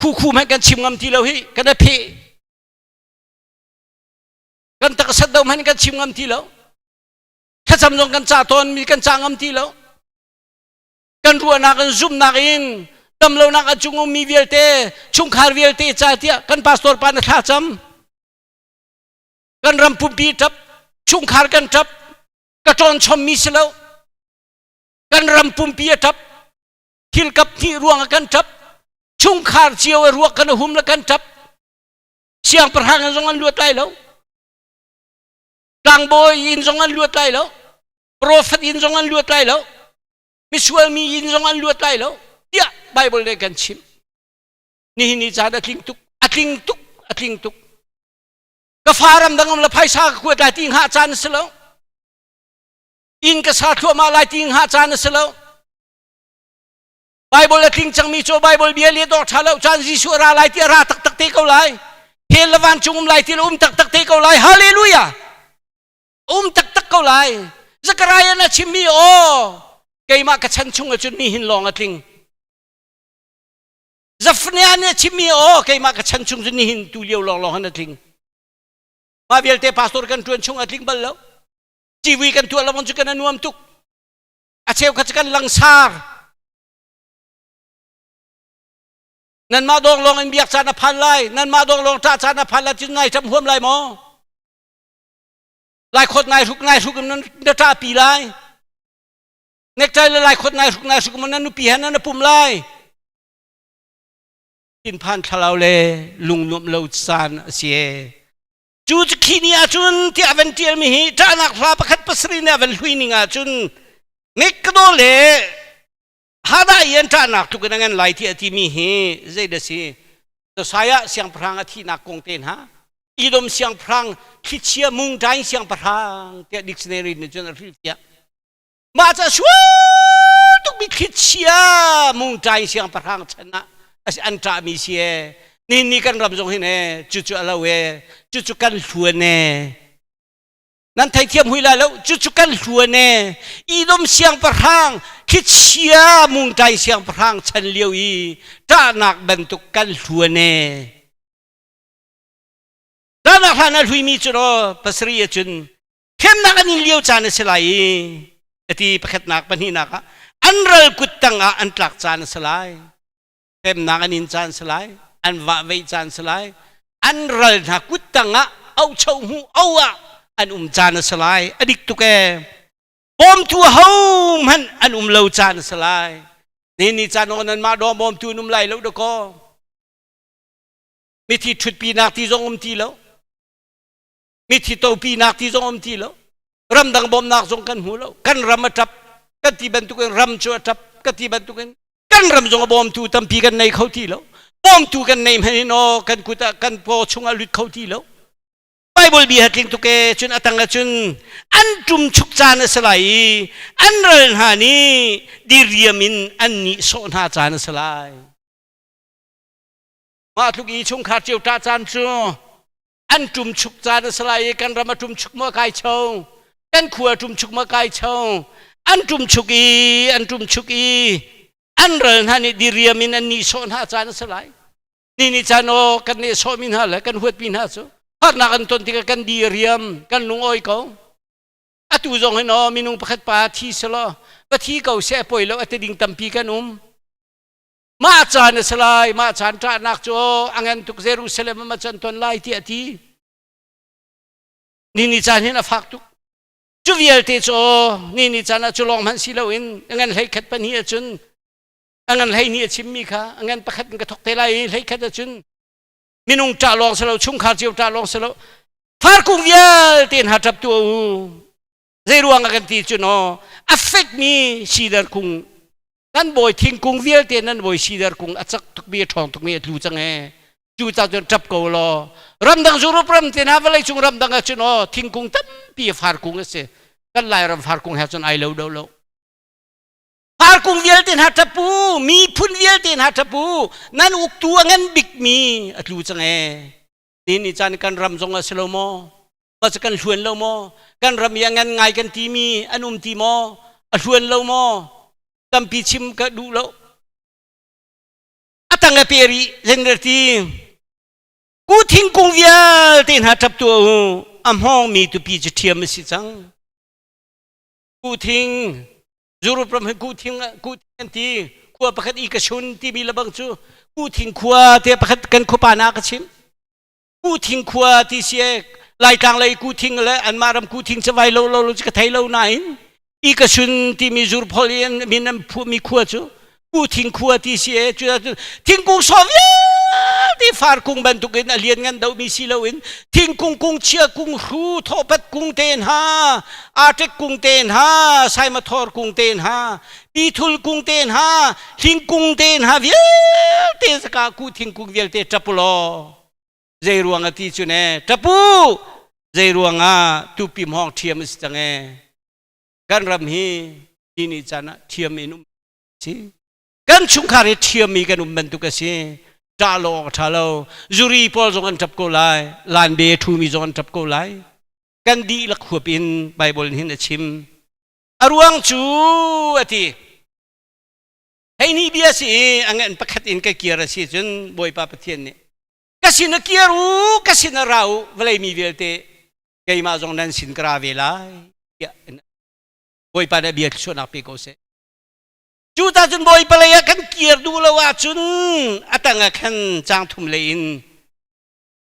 khu khu hmanh kan chim ngam ti lo hi kan a phe kan takasat do hmanh kan chim ngam ti lo thlacam zong kan ca tawn mi kan ca ngam ti lo kan ruahnak in zumhnak in damlonak a cung ummi vialte chungkhar vialte ca tiah kan pastor pa na thla cam kan ram pumpi ṭap chungkhar kan ṭap ka ṭawn chommi si lo kan ram pumpi a ṭap thil kap hnih ruang ah kan ṭap chungkhar cio a ruak kan hum le kan ṭap siangpahrang zong an luat lai lo tlangbawi inn zong an luat lai lo profet inn zong an luat lai lo misual mi inn zong an luat lai lo tiah Bible nih kan chimh nihin ni caan a tling tuk a tling tuk a tling tuk ka fa ram dang um le phaisa ka kuat lai ti hngah caan a si lo inn ka sa thluahmah lai ti hngah caan a si lo Bible a tling cangmi cu Bible bia le dawh ṭha lo caan Jesuh a ra lai ti a ra taktak te ko lai hell le vancung um lai ti le um taktak te ko lai hallelujah um taktak ko lai Zechariah na chimmi aw keimah ka chan chung ahcun ni hin lawng a tling Zephaniah nih a chimmi aw keimah ka chan chung cu nihin tu lio lawnglawng hin a tling mah vialte pastor kan ṭuan chung a tling bal lo civui kan tuah lo cu kan a nuam tuk a cheukhat cu kan langsar nanmah dawng lawng in biak caan a phan lai nanmah dawng lawng ṭah caan a phan lai cun ngai ṭam huam lai maw lai khot ngai hruk ngai hruk in na ṭahpi lai necktie le lai khot ngai hruk ngai hruk in na nupi he na pum lai thinphan thlalau le lungnuamh lo caan a si cu khi ni ahcun tiah a van ṭialmi hi ṭahnak hla pakhat pasarih nih a van hlui ning ahcun Mekado le Hada i an ṭahnak tluk in a ngan lai tiah a timi hi zeidah si Josiah siangpahrang a thihnak kong te hna Edom siangpahrang thlichia mungṭaing siangpahrang tiah dictionary nih cun a hrilhfiah Mah cu a sual tukmi thlichia mungṭai siangpahrang chan ah an ṭahmi si ee. Nihin ni kan ram zong hin ee cucu a lo ee cucu kan hluan ee. Nan theithiam hui lai lo cucu kan hluan ee. Edom siangpahrang thlichia mungṭai siangpahrang chan lio i ṭahnak bantuk kan hluan ee. Ṭahnak hlan a hluimi cu raw pasarih ahcun Hremnak an in lio caan a si lai i a ti pakhatnak pahnihnak ah an ral kut tangah an tlak caan a si lai. Hremnak an in caan si lai, an vahveih caan si lai, an ral hna kut tangah auhcho hmu o ah an um caan a si lai. A dik tuk ee. Bawmtu ahohmanh an um lo caan a si lai. Ni ni caan aw nanmah dawh bawmtu an um lai lo dakaw. Mithi ṭhutpinak ti zong um ti lo. Mithi topinak ti zong um ti lo. Ramdang bawmnak zong kan hmu lo. Kan ram a ṭap. Kan ti bantukin ram cu a ṭap. Ka ti bantukin kan ram zong a bawmtu tampi kan nei kho ti lo. Bawmtu kan nei hmanh in aw kan kut ah kan paw chungah lut kho ti lo. Bible bia tling tuk e cun a tang ah cun an ṭum chuk caan a si lai i an ral hna nih diriam in an nihsawh hna caan a si lai. Mah tluk i chungkhar cio ṭah caan cu an ṭum chuk caan a si lai i kan ram a ṭum chuk maw kai cho kan khua a ṭum chuk maw kai cho an ṭum chuk i an ṭum chuk i an ral hna nih diriam in an nihsawh hna caan a si lai. Ni ni caan aw kan nehsawhmi hna le kan huatmi hna cu harnak an ton tikah kan di riam kan lungawi ko. Atu zong hin aw minung pakhat pa thi selaw va thi ko seh poi lo a ti ding tampi kan um. Mah caan a si lai, mah caan ṭahnak cu aw a ngan tuk Jerusalem ah ma can ton lai tiah a ti. Ni ni caan hin a fak tuk. Cu vialte cu aw ni ni caan ah cu lawng hmanh si loin a ngan hlei khat pahnih ahcun a ngan 12 a chimmi kha a ngan pakhat in ka thok te lai i 11 ahcun minung ṭah lawng si lo chungkhar cio ṭah lawng si lo farkung vialte hna ṭap tu u zei ruang ah kan ti cu no a fekmi sidar kung kan bawi thingkung vialte nan bawi sidar kung a cak tukmi a ṭhawng tukmi a tlu cang e cu ca cun ṭap ko law ramdang Europe ram te hna vawlei cung ramdang ah cun aw thingkung tampi farkung a si kan Lairam farkung he cun ai lo do lo Parkung vialte hna ṭap u, miphun vialte hna ṭap u, nan uktu a ngan bikmi a tlu cang ee. Ni ni caan kan ram zong a si lo maw? Mah cu kan hluan lo maw? Kan ram i a ngan ngai kan timi an um ti maw? A hluan lo maw? Tampi chim ka duh lo. A tang a pe rih, zenreti. Ku thingkung vialte hna ṭap tuah u, a hmawngmi tupi cu ṭhiam a si cang. Kuthing Europe ram hi kuthing kuthing an ti khua pakhat i ka chun timi lebang cu kuthing khua te pakhat kan khuapa na ka chim kuthing khua ti si Laitlang lei kuthing le anmah ram kuthing cu vai lo lo lo cu ka thei lo nain i ka sun timi zurphol i an min an phuahmi khua cu kuthing khua ti si e cu thingkung saw vialte farkung bantukin a lian ngan domi si loin thingkung kung chia kung hru thawhpat kung te hna artek kung te hna saimathor kung te hna pithul kung te hna hlingkung te hna vialte zaka ku thingkung vialte ṭap ulaw zei ruang a ti cu ne ṭap u zei ruangah tupi hmawng ṭhiam a si cang e kan ram hi ni ni caan ah ṭhiam in um si kan chungkhar hi ṭhiammi kan um bantuk a si ṭah lo awk a ṭha lo zuri pawl zong an ṭap ko lai lanbe ṭhumi zong an ṭap ko lai kan dihlak huap in Bible hin a chim a ruang cu a ti hei ni bia si i a ngan pakhat in ka kir a si cun Bawipa Pathian nih ka sin a kir u ka sin a ra u vawlei mi vialte keimah zong nan sin ka ra ve lai tiah Bawipa nih bia thluachuahnak pe ko seh Cu ta cun Bawipa lei ah kan kir duh lo ahcun a tang ah khan caang thum lei in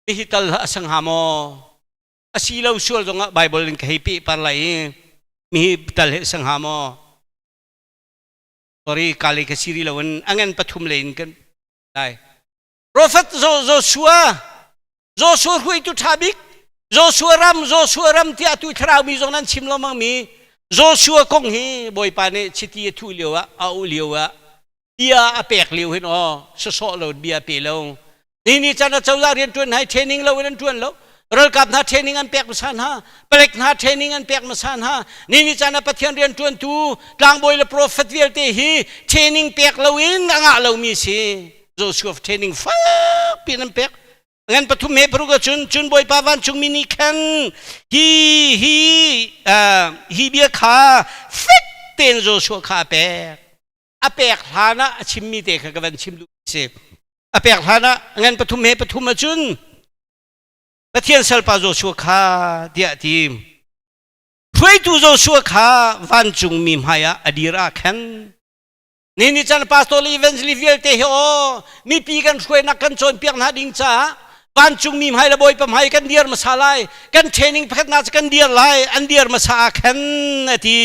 hihi tal a sang hnga maw? A si lo sual zongah Bible in ka hei peh par lai i mihi tal hi a sang hnga maw? Sorry, ka lei ka si rih lo in a ngan pathum lei in kan lai. Prophet Joshua Joshua hruaitu ṭha bik Joshua ram Joshua ram tiah atu thlarau mi zong nan chim lengmang mi Joshua kong hi Bawipa nih chiti a thuh lio ah a auh lio ah bia a pek lio hin aw sawsawh lo bia pe lo ni ni caan ah cozah rian ṭuan hna training lo in an ṭuan lo ralkap hna training an pek hmasa hna palek hna training an pek hmasa hna ni ni caan ah Pathian rian ṭuantu tlangbawi le prophet vialte hi training pek lo in a ngah lomi si Joshua training fak piin an pek ngan pathum he paruk ahcun cun Bawipa vancungmi nih khan hi hi hi bia kha fek tein Joshua kha a pek a pek hlan ah a chimmi te kha ka van chim duh si a pek hlan ah ngan pathum he pathum ahcun Pathian salpa Joshua kha tiah a ti hruaitu Joshua kha vancungmi hmai ah a dir ah khan. Ni ni chan pastor le evangelist vialte hi aw mipi kan hruainak kan cawnpiak hna ding caah vancungmi hmai le bawipa hmai kan dir hmasa lai kan training pakhat na cu kan dir lai an dir hmasa ah khan a ti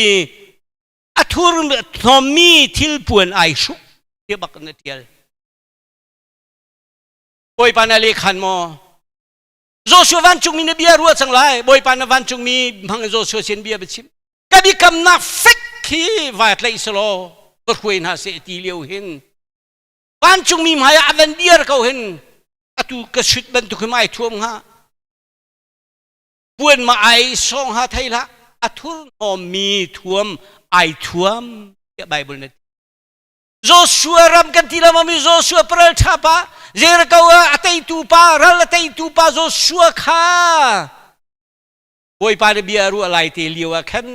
a thur hnawmmi thil puan ai hruk ti bak na tial bawipa na le khan maw Joshua vancungmi na bia ruah cang lai bawipa na vancungmi hmang Joshua sin bia biachim ka biakamnak fek khi vai tlaih selaw va hruai hna seh ti lio hin vancungmi hmai ah a van dir ko hin atu ka sut bantuk hi mai thuam hnga puan ma ai song ha thei hlah a thur hnawmmi thuam ai thuam tiah Bible na Joshua ram kan ti lama mi Joshua paral tha pa Jericho a teitu pa ral a teitu pa Joshua kha Bawipa na bia ruah lai te lio ah khan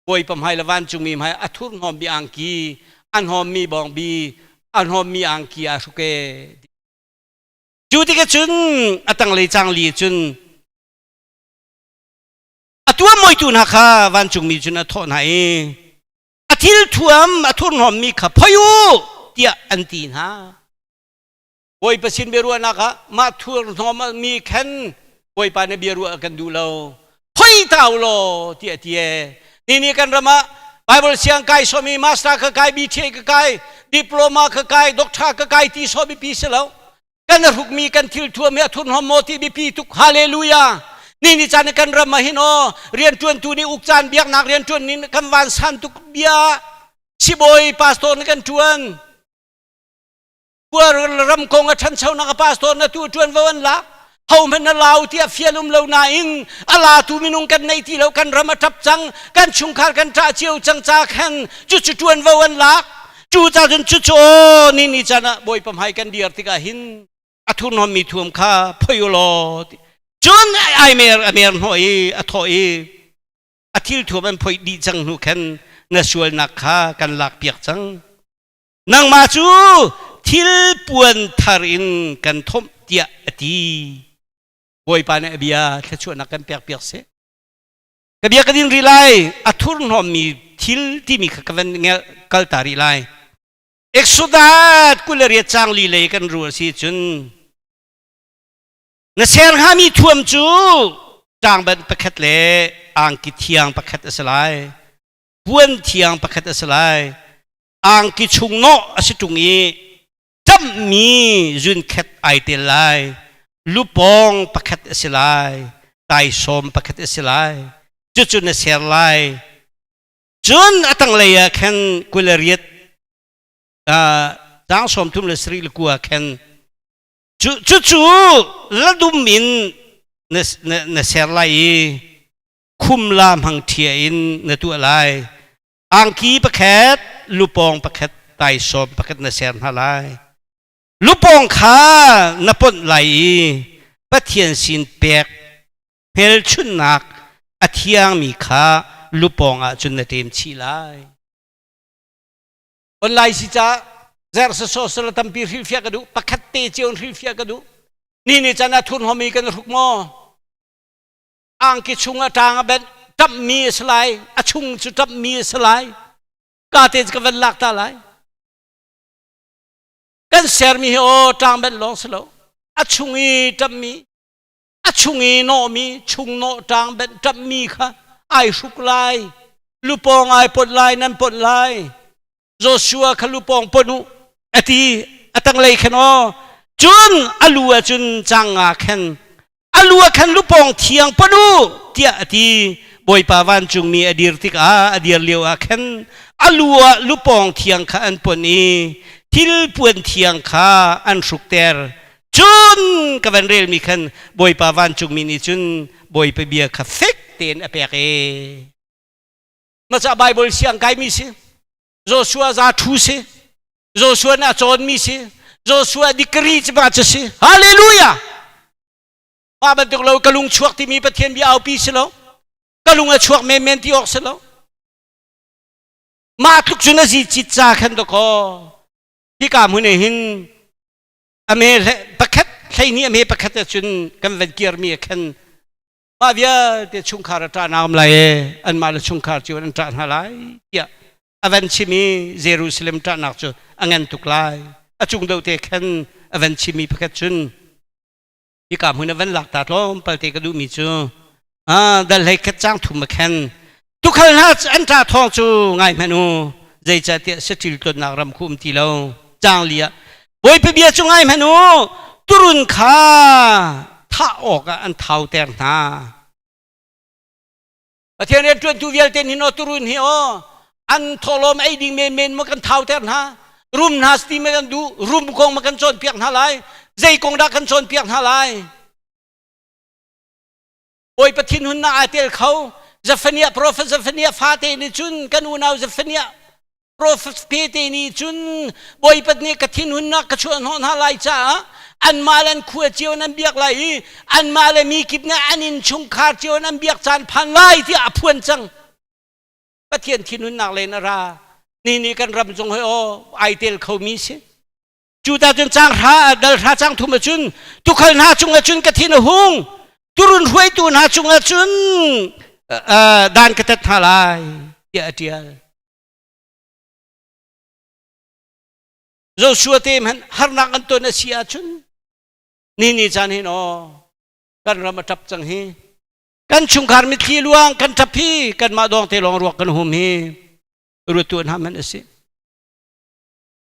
Bawipa hmai le vancungmi hmai a thurhnawm mi angki a hnawmmi bawngbi a hnawmmi angki aa hruk e cu tikah cun a tanglei cangli cun a tuammoitu hna kha vancungmi cun a thawh hna i a thil thuam a thurhnawmmi kha phoi u tiah an ti hna Bawipa sin biaruahnak ah mah thurhnawm mi khan Bawipa na biaruah kan duh lo. Phoi ta u law tiah ti e. Ni ni kan ram ah Bible siang kai sawmi master ka kai BTA ka kai diploma ka kai doctor ka kai ti sawmi pi si lo. Kan hrukmi kan thil thuam hi a thurhnawm maw ti biapi tuk hallelujah. Ni ni caan kan ram ah hin aw rianṭuantu nih uk caan biaknak rianṭuan nin kan van san tuk bia sibawi pastor na kan ṭuan ram kong a ṭhanchonak a pastor na tu ṭuanvo an lak hohmanh na lau tiah fial um lo nain a latu minung kan nei ti lo kan ram a ṭap cang kan chungkhar kan ṭah cio cang ca khan cucu ṭuanvo an lak cu ca cun cucu aw ni ni caan ah bawipa hmai kan dir tikah hin a thurhnawmmi thuam kha phoi u law cun ai mer a mer hnawh i a thawh i a thil thuam an phoih dih cang hnu khan na sualnak kha kan lak piak cang Nangmah cu thil puan thar in kan thomh tiah a ti. Bawipa nih a bia thluachuahnak kan pek piak seh. Ka bia ka din rih lai, a thurhnawmmi thil timi kha ka van kal ta rih lai. Exodus 28 caang li lei kan ruah si cun na ser hngami thuam cu ṭangban pakhat le angki thiang pakhat a si lai puan thiang pakhat a si lai angki chung nawh a si ṭung i ṭamhmi zunkhet ai tel lai lupawng pakhat a si lai taisawm pakhat a si lai cucu na ser lai cun a tanglei ah khan 28 caang 34 khan cucu ladum in na ser lai i khumla hmang ṭhia in na tuah lai Angki pakhat, lupawng pakhat, taisawm pakhat na ser hna lai. Lupawng kha na ponh lai i Pathian sin pek hmelchunhnak a thiangmi kha lupawng ah cun na ṭem chih lai. Online si ca zer sasaw sala tampi hrilhfiah ka duh pakhat te cio in hrilhfiah ka duh ni ni can ah thurhnawm i kan hruk maw Angki chung a ṭang a benh ṭamhmi a si lai, a chung cu ṭamhmi a si lai. Ka te ka van lak ta lai. Kan sermi hi aw ṭang benh lawng si lo. A chung i ṭamhmi, a chung i nawhmi, chung nawh ṭang benh ṭamhmi kha ai hruk lai. Lupawng ai pot lai, nan pot lai. Joshua kha lupawng pon u a ti a tanglei khan aw cun a lu ah cun cang nga khan a lu ah khan lupawng thiang pon u tiah a ti bawipa vancungmi a dir tikah a dir lio ah khan a lu ah lupawng thiang kha an pon i thil puan thiang kha an hrukter cun ka van relmi khan bawipa vancungmi nih cun bawipa bia kha fek tein a pek i Maca Bible siang kaimi si Joshua za thu si Joshua na cawnmi si Joshua degree ci ma cu si Hallelujah mah bantuk lo ka lung chuak timi Pathian bia aupi si lo ka lung a chuak menmen ti awk si lo mah tluk cun a zi cit ca khan to ko hika hmun hin ame pakhat hleini ame pakhat cun kan van kirmi khan Mah vialte chungkhar a ṭah naam lai e anmah le chungkhar cio an ṭah hna lai tiah. A van chim i Jerusalem ṭahnak cu a ngan tuk lai. A cung deuh te khan a van chimmi pakhat cun hika hmun a van lak ta tlawmpal te ka duhmi cu dal hlei khat cang thum a khen tukhal hna an ṭah thawng cu ngai hmanh u zeicahtiah saṭil tlonnak ram khu um ti lo cang li ah Bawipa bia cu ngai hmanh u turun kha thah awkah an thauter hna Pathian rianṭuantu vialte nih aw turun hi aw an thawhlawm ei ding menmen maw kan thauter hna rum hna sti ma kan duh rum kong ma kan cawnpiak hna lai zei kong dah kan cawnpiak hna lai Bawipa thinhunnak aa tel kho Zephaniah prophet Zephaniah fate nih cun kan unau Zephaniah prophet te nih cun Bawipa nih ka thinhunnak ka chuah hnawh hna lai caah anmah le an khua cio nan biak lai i anmah le mi kip nih an innchungkhar cio nan biak caan phan lai tiah a phuan cang Pathian thinhunnak len a ra ni nih kan ram zong hoi aw ai tel khomi si cu ta cun cang hra dal hra cang thum ahcun tukhal hna cungah cun ka thin a hung turun hruaitu hna cungah cun dan ka tat hna lai tiah a ṭial Joshua te hmanh harnak an ton a si ahcun ni ni caan hin aw kan ram a ṭap cang hi kan chungkhar mitthli luang kan ṭap hi kanmah dawng te lawng ruak kan hum hi ruat tuan hna hmanh a si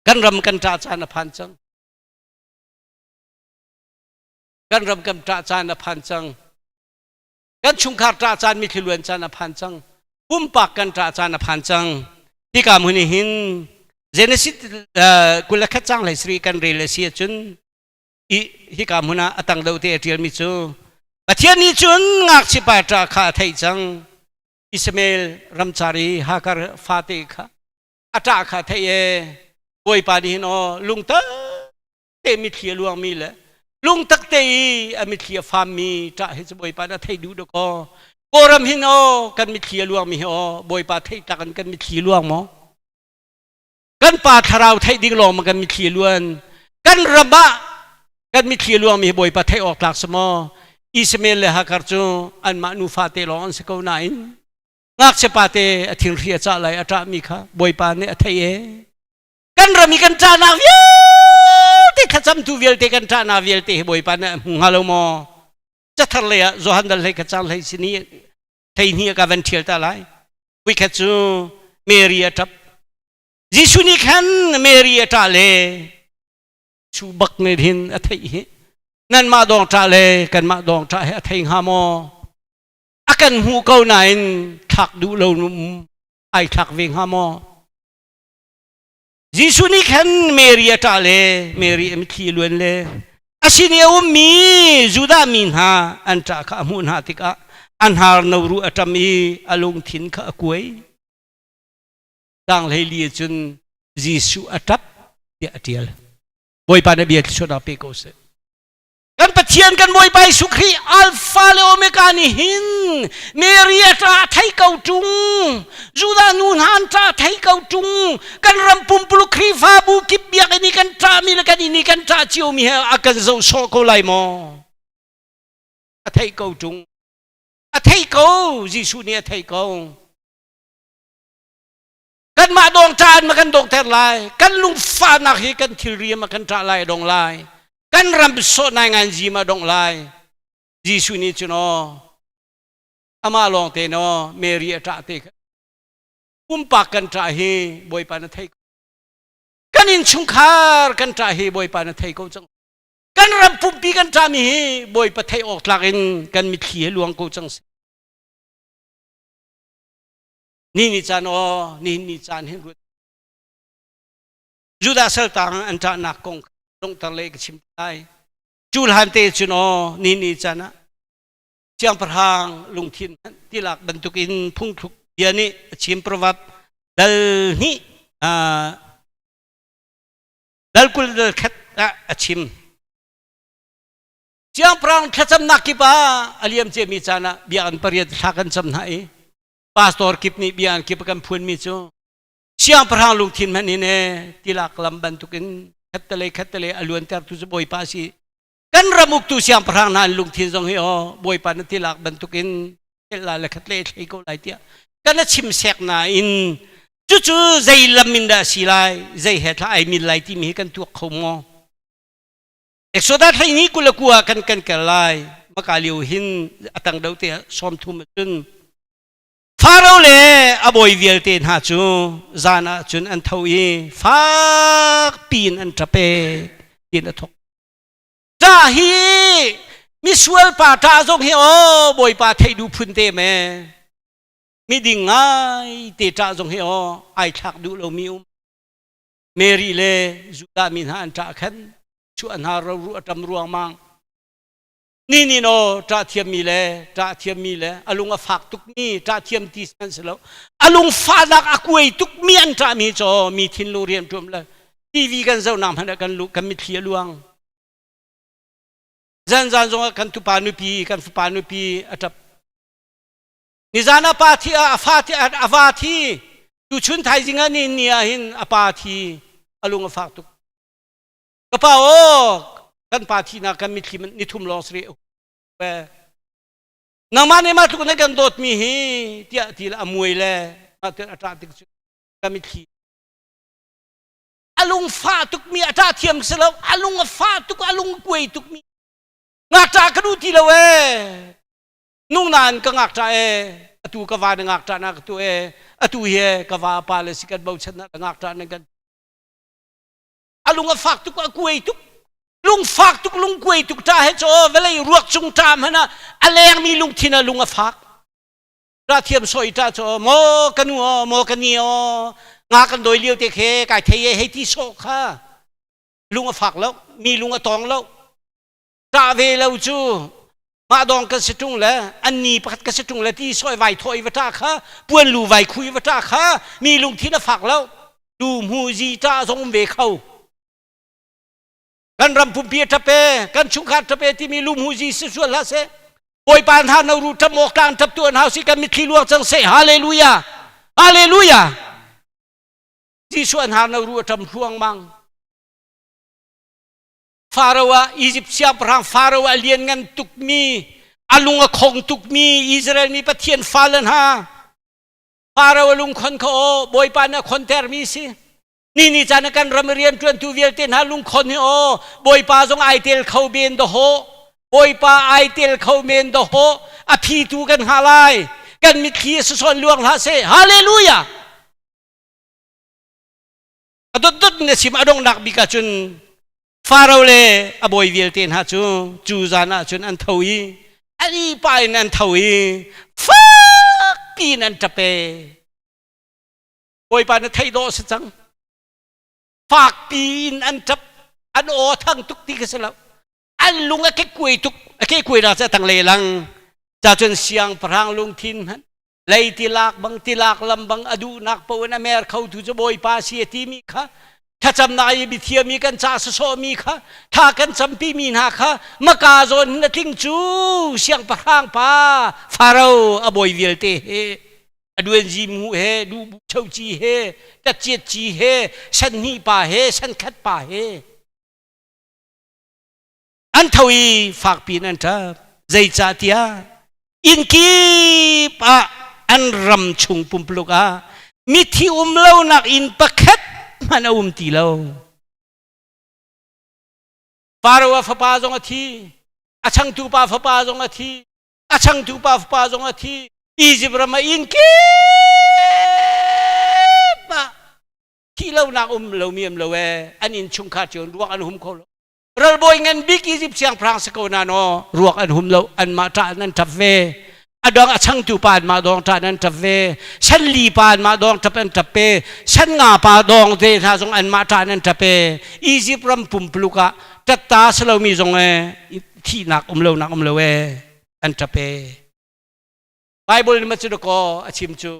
kan ram kan ṭah caan a phan cang kan ram kan ṭah caan a phan cang kan chungkhar ṭah caan mitthli luan caan a phan cang pumpak kan ṭah caan a phan cang hika hmun hin Genesis 21 cang hlei sri kan rel a si ahcun i hika hmun ah a tang deuh te a ṭialmi cu Pathian nih cun ngakchipa ṭah kha a theih cang Ismael ramcar i Hagar fate kha a ṭah kha theih e Bawipa nih hin aw lungtak te mitthli a luangmi le lungtak te i a mitthli a fammi ṭah hi cu Bawipa nih a theih duh dakaw Kawlram hin aw kan mitthli a luangmi hi aw Bawipa theih tak in kan mitthli luang maw kan pa thlarau theih ding lawng ma kan mitthli luan kan ram ah kan mitthli luangmi hi Bawipa theih awk tlak si maw Ismael le Hagar cu anmah nufa te lawng an si ko nain ngakchia pa te a thingri a cah lai a ṭahmi kha Bawipa nih a theih e kan ram i kan ṭahnak vialte thlacamtu vialte kan ṭahnak vialte hi Bawipa nih a hmu hnga lo maw cathar lei ah Johan dal hlei kha cang hlei sini hlei hnih ka van ṭhial ta lai vuikhat cu Mary a ṭap Jesuh nih khan Mary a ṭah le cu bak nih hin a theih hi nanmah dawng ṭah le kanmah dawng ṭah hi a thei hnga maw a kan hmuh ko nain thlak duh lo ai thlak ve hnga maw Jesuh nih khan Mary a ṭah le Mary a mitthli a luan le a sin i a ummi Judah mi hna an ṭah kha a hmuh hna tikah a hnar no ruh a ṭam i a lungthin kha a kuai. Tang 14 cun Jesuh a ṭap tiah a ṭial. Bawipa na bia thluachuahnak pe ko seh. Kan Pathian kan Bawipa Jesuh Khrih Alpha le Omega nih hin Mary a ṭa thei ko ṭung Judah nu hna an ṭa thei ko ṭung kan ram pumpuluk Khrihfabu kip biakinn i kan ṭahmi le kan inn i kan ṭah ciomi he a kan zoh sawh ko lai maw a theih ko ṭung a theih ko Jesuh nih a theih ko kanmah dawng ṭah in ma kan dawngter lai kan lungfahnak hi kan thilri ma kan ṭah lai a dong lai kan ram sawh nai ngan zi ma dong lai Jesuh nih cun aw amah lawng te no Mary a ṭah te pumpak kan ṭah hi Bawipa na thei kan innchungkhar kan ṭah hi Bawipa na thei ko cang kan ram pumpi kan ṭahmi hi Bawipa theih awk tlak in kan mitthli he luang ko cang si Ni ni caan aw ni ni caan hin ruat Judah saltang an ṭahnak kong donghter le ka chim lai cu hlan te cun aw ni ni caan ah siangpahrang lungthin tilak bantukin phungthluk bia nih a chim proverb dal hnih dal 20 dal khat ah a chim siangpahrang thlacamnak kip ah a liam ciami caan ah biakinn pariat thla kan cam hna i pastor kip nih bia an kip kan phuanmi cu siangpahrang lungthin hmanh in e tilak lam bantukin khattelei khattelei a luantertu cu bawipa a si kan ram uktu siangpahrang hna an lungthin zong hi aw bawipa na tilak bantukin la le khat le thlei ko lai tiah kan a chim sek nain. Cucu zei lam in dah si lai, zei he thla ai min lai timi hi kan tuak kho maw? Exodus 12 29 ah kan kan kal lai. Maka lio hin atang do te 30 cun Faro le a bawi vialte hna cu zan ah cun an tho i fak piin an ṭap e tiin a thawk. Ṭah hi misual pa ṭah zong hi aw bawipa theih duh phun te me miding ngai te ṭah zong hi aw ai thlak duh lomi um. Mary le Judah mi hna an ṭah khan chuah hna ro ruh a ṭam ruangmang. Ni ni no ṭah thiammi le ṭah thiammi le a lung a fak tukmi ṭah thiam ti hmanh si lo a lung fahnak a kuai tukmi an ṭahmi caw mi thinlung rian ṭuam le TV kan zohnak hmanh ah kan lu kan mitthli a luang zan zan zongah kan tupa nupi kan fapa nupi a ṭap nizan a pa thi a fa thi a va thi tuchun thaizing ah ni ni ah hin a pa thi a lung a fak tuk Ka pa aw, kan pa thihnak kan mitthli ni thum lawng si rih. Nangmah nih mah tluk na kan dawtmi hi tiah ti le a muai le mah a ṭah tik cu ka mitthli. A lung fah tukmi a ṭah thiam si lo, a lung a fah tuk, a lung kuai tukmi. Ngakṭah ka duh ti lo ee. Nung nain ka ngakṭah ee. Atu ka va na ngakṭah na ka tu ee. Atu hi ee ka va pa le si kan bochan na ngakṭah na kan a lung a fak tuk a kuai tuk lungfak tuk lungkuai tuk ṭa he caw vawlei ruak cung ṭa hmanh ah a lengmi lungthin ah lung a fak ṭa thiam soi ṭa caw maw ka nu aw maw ka ni aw nga kan dawi lio te khe kai thei e hei ti sawh kha lung a fak lo mi lung a tawng lo ṭah ve lo cu mah dawng kan si ṭung le an ni pakhat ka si ṭung le ti soi vai thawh i va ṭah kha puan lu vai khu i va ṭah kha mi lungthin a fak lo lu hmu zi ṭah zong um ve kho kan ram pumpi a ṭap e kan chungkhar ṭap e timi lu hmu zi si sual hlah seh Bawipa hna no ru ṭap awk tlang ṭap tu an hau si kan mitthli luang cang seh hallelujah hallelujah Jesuh an har no ru a ṭam hluangmang Faro ah Egypt siangpahrang Faro a lianngan tukmi a lung a khong tukmi Israel mi Pathian fale hna Faro a lungkhon kha aw Bawipa nih a khontermi si ni ni caan ah kan ram rianṭuantu vialte hna lungkhon hi aw Bawipa zong ai tel kho ben dahawh Bawipa ai tel kho men dahawh a phitu kan hngah lai kan mitthli a sasawn luang hlah seh hallelujah a dotdot in a chim a donghnak bik ah cun Faro le a bawi vialte hna cu cu zan ah cun an tho i an ipa in an tho i fakpi in an ṭap e Bawipa na theih dawh si cang fakpi in an ṭap an aw thang tuk ti ka si lo an lung a kekkuai tuk a kekkuai nak cu a tang lehlang ca cun siangpahrang lungthin hmanh lei tilak bang tilak lam bang a duhnak paoh in a mer khotu cu Bawipa si a timi kha thlacamnak i mithiam i kan ca sawsawhmi kha tha kan campimi hna kha maka zawn hin a tling cu siangpahrang pa Faro a bawi vialte he a duanzi mu he duhbu choci he tatciat ci he sanhnih pa he sankhat pa he an tho i fakpi in an ṭap zeicahtiah inn kip ah an ram chung pumpuluk ah mithi um lonak inn pakhat hmanh a um ti lo Faro a fapa zong a thi a changtu pa fapa zong a thi a changtu pa fapa zong a thi Egypt ram ah inn kip ah thi lonak um lomi um lo ee an inn chungkhar cio ruak an hum kho lo Ralbawi ngan bik Egypt siangpahrang si ko na no ruak an hum lo anmah ṭah an ṭap ve a dong a changtu pa anmah dong ṭah an ṭap ve san li pa anmah dong ṭap an ṭap pe san nga pa dong te hna zong anmah ṭah an ṭap e Egypt ram pumpuluk ah ṭatta si lomi zong e thihnak um lo nak um lo e an ṭap e Bible nih ma cu ko a chim cu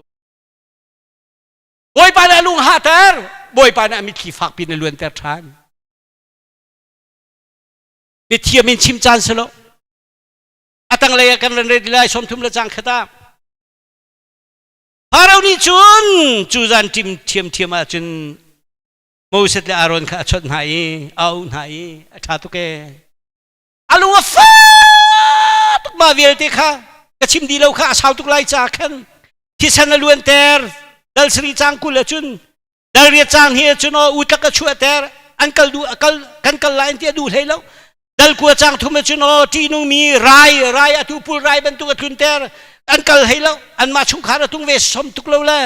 Bawipa nih a lung hater Bawipa nih a mitthli fakpi in a luanter ṭhan Mithiam in chim caan si lo. A tanglei ah kan ran redi lai 30 le cang khat ah. Pharaoh nih cun cu zan ṭim ṭhiamṭhiam ah cun Moses le Aaron kha a chawnh hna i a auh hna i a ṭha tuk ee. A lung a fak tuk ma vialte kha ka chim dih lo kha a sau tuk lai ca khan thisen a luanter. Dal sari cang 20 ah cun dal riat cang hi cun aw utlak a chuahter an kal du kal kan kal lai ti a duh hlei lo. Dal kua cang thum ah cun aw ṭihnung mi rai rai atu pul rai bantuk a tlunter an kal hlei lo anmah chungkhar a tung ve som tuk lo le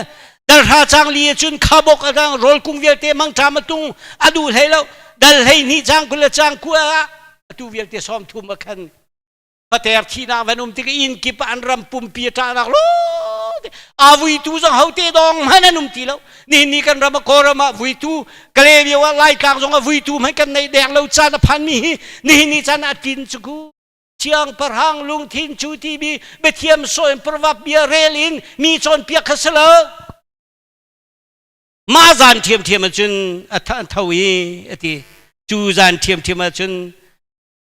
dal hra cang li ah cun khabok a dang rawl kung vialte mangṭam a tung a duh hlei lo dal hlei hnih cang 20 le cang kua ah atu vialte som thum a khan fater thihnak van um tik inn kip ah an ram pumpi a ṭahnak lo a vuitu zong hote dong hmanh an um ti lo nihin ni kan ram ah Kawlram ah vuitu Kalay ah Laitlang zong ah vuitu hmanh kan nei deng lo caan a phan mi hi nihin ni caan ah tlin cu ku siangpahrang lungthin cu timi biathiam sawi proverb bia rel in mi cawnpiak kha si lo mah zan ṭhiamṭhiam ah cun a tho i a ti cu zan ṭhiamṭhiam ah cun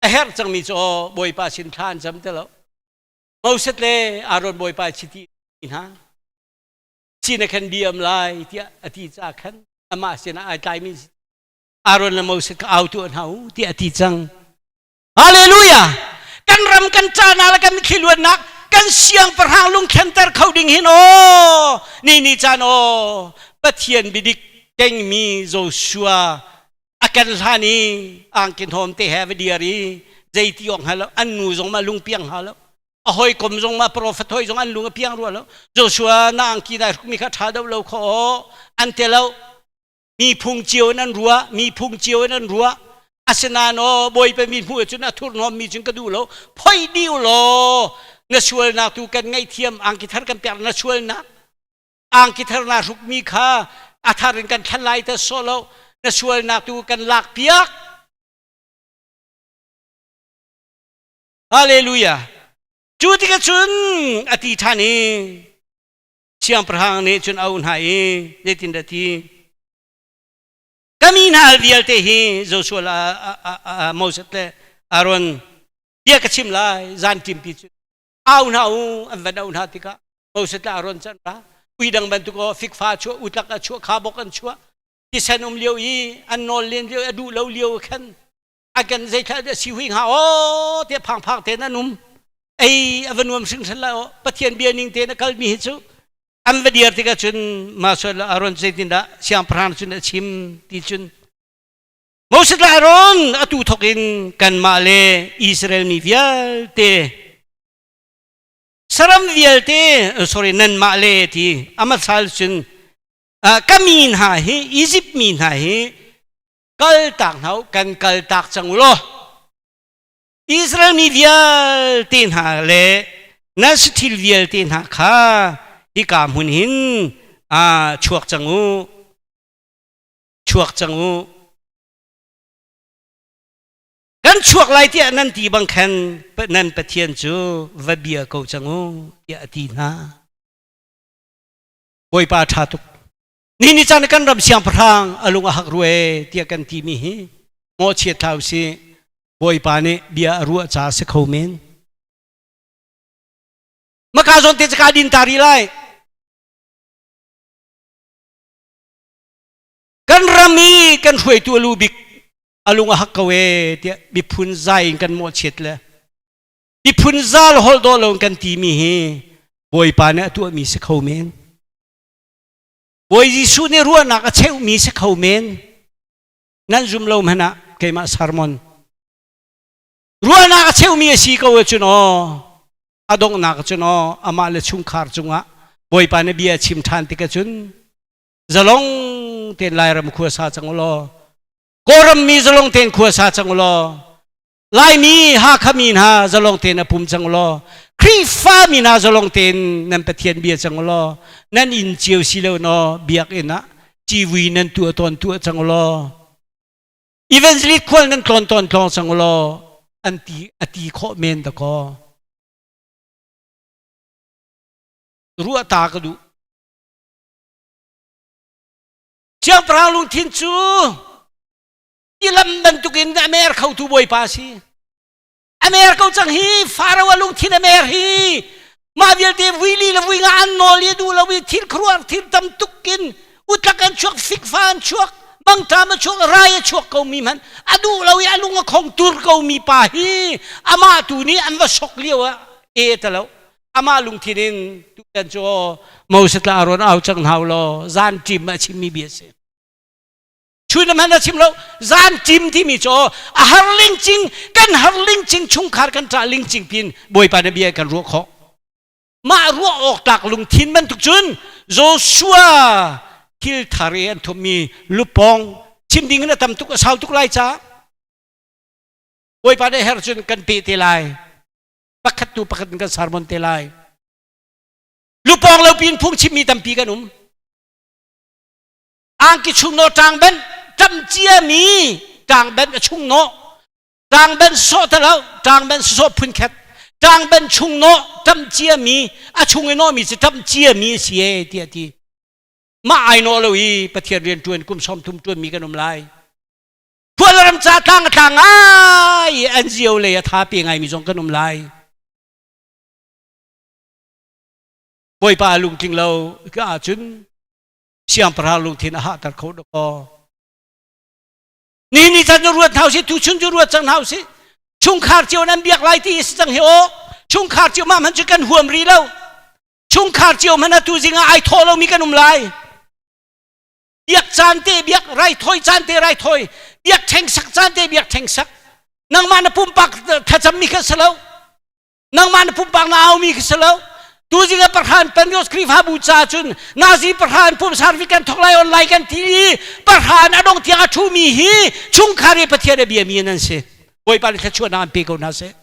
a herh cangmi cu aw Bawipa sin thla an cam ti lo Moses le Aaron Bawipa chiti hna sin khan biam lai tiah a ti ca khan amah sinah ai tlaimi Aaron le Moses ka au tuah hna u tiah a ti cang Hallelujah kan ram kan cana le kan mitthli luannak kan siangpahrang lungthlenter kho ding hin aw ni ni caan aw Pathian bidik kengmi Joshua a kan hlan i angki hnawm te he va dir i zeiti awk hngal lo an nu zong ma lung piang hnga lo a hawikom zong ma profet hoi zong an lung a piang rua lo Joshua na angki dai hrukmi kha ṭha deuh lo kho aw an te lo mi phung cio in an ruah mi phung cio in an ruah asinain aw bawipa mi hmuh cun a thurhnawm mi cun ka duh lo phoi dih law na sualnak tu kan ngaihthiam angki thar kan pek na sualnak angki thar naa hrukmi kha a thar in kan thlan lai ta sawh lo na sualnak tu kan lak piak hallelujah cu tikah cun a ti ṭhan i siangpahrang nih cun a hna i zeitindah ti ka mi hna vialte hi Joshua la Moses le Aaron bia ka chim lai zan ṭimpi cu au hna u an van au hna tikah Moses le Aaron can ra ui dang bantuk aw fikfa chuah utlak a chuah khabok an chuah tisen um lio i an nawl len lio a duh lo lio khan a kan zeithla a si hui hnga aw te phang phang te nan um ei a va nuam hringhran lai aw Pathian bia ning te na kal mi hi cu an va dir tikah cun Moses le Aaron zeitindah siangpahrang cun a chim ti cun Moses le Aaron atu thok in kanmah le Israel mi vialte saram vialte sorry nanmah le ti amasal cun ka mi hna hi Egypt mi hna hi kaltak hna kan kaltak cang u law Israel mi vialte hna le nan sathil vialte hna kha hika hmun hin chuak cang u chuak cang u kan chuak lai tiah nan ti bang khan nan Pathian cu va bia ko cang u tiah a ti hna Bawipa ṭha tuk ni ni caan kan ram siangpahrang a lung a hak rue tiah kan ti mi hi mawhchiat hlah usih Bawipa nih bia a ruah ca si kho men maka zawn te ka din ta ri lai kan ram i kan hruaitu a lu bik a lung a hak ko e tiah miphun zai in kan mawhchiat le miphun zal holh dawh lo in kan ti mi hi Bawipa nih a tuahmi si kho men Bawi Jesuh nih ruahnak a cheuhmi si kho men nan zum lo hmanh ah keimah sermon ruahnak a cheuhmi a si ko ahcun aw a donghnak cun aw amah le chungkhar cungah Bawipa nih bia a chim ṭhan tik ahcun zalong tein Lairam khua sa cang u law Kawlram mi zalong tein khua sa cang u law Laimi Hakha mi hna zalong tein a pum cang u law Khrihfa mi hna zalong tein nan Pathian bia cang u law nan inn cio si lo naw biakinn ah civui nan tuah tawn tuah cang u law evangelist khual nan tlawn tawn tlawng cang u law an ti a ti khawh men dakaw ruah ta ka duh Siangpahrang lungthin cu tilam bantukin a mer khotu Bawipa a si. A mer ko cang hi Faro a lungthin a mer hi mah vialte vui li le vui nga an nawl i duh lo i thil khuaruahar thil tam tuk in utlak an chuak fikfa an chuak mangṭam a chuak rai a chuak ko mi hmanh a duh lo i a lung a khong tur ko mi pa hi amah tu nih an va sok lio ah e ta lo. Amah lungthin in tutan cu Moses le Aaron au cang hna law zan ṭim a chimmi bia a si. Chun hmanh a chim lo zan ṭim timi cu a har lingcing kan har lingcing chungkhar kan ṭah lingcing pin Bawipa na bia kan ruah khawh. Mah ruah awk tlak lungthin bantuk cun Joshua thil thar i an thummi lupawng chim ding in a tam tuk a sau tuk lai ca Bawipa nih her cun kan pe te lai pakhat tu pakhat in kan sermon te lai lupawng lo pin phung chimmi tampi kan um angki chung no tang ben tam cia mi tang ben a chung no tang ben sawh ta lo tang ben sawh phun khat tang ben chung no tam cia mi a chung i no mi cu tam cia mi si e tiah ti mah ai no lo i pathian rian tuan kum som thum tuan mi kan um lai Khualram ca tlang a tlang ngai an zio lei a tha pe ngai mi zong kan um lai. Bawipa lungtling lo ka ahcun siangpahrang lungthin a hahter kho dakaw. Ni ni chan cu ruat hna usih, tuchun cu ruat cang hna usih. Chungkhar cio nan biak lai ti si cang hi aw. Chungkhar cio mah hmanh cu kan huam rih lo. Chungkhar cio hmanh atu zing ah ai thawh lomi kan um lai. Biak caan te biak raithawi caan te raithawi biak ṭheng sak caan te biak ṭheng sak nangmah na pumpak thlacammi kha si lo nangmah na pumpak na aumi kha si lo tuzing ah parhan Pentecost Khrihfabu ca cun nazi parhan pum service kan thok lai online kan ti i parhan a dong tiang a ṭhumi hi chungkhar i Pathian a biami nan si Bawipa nih thluachuahnak an pe ko hna seh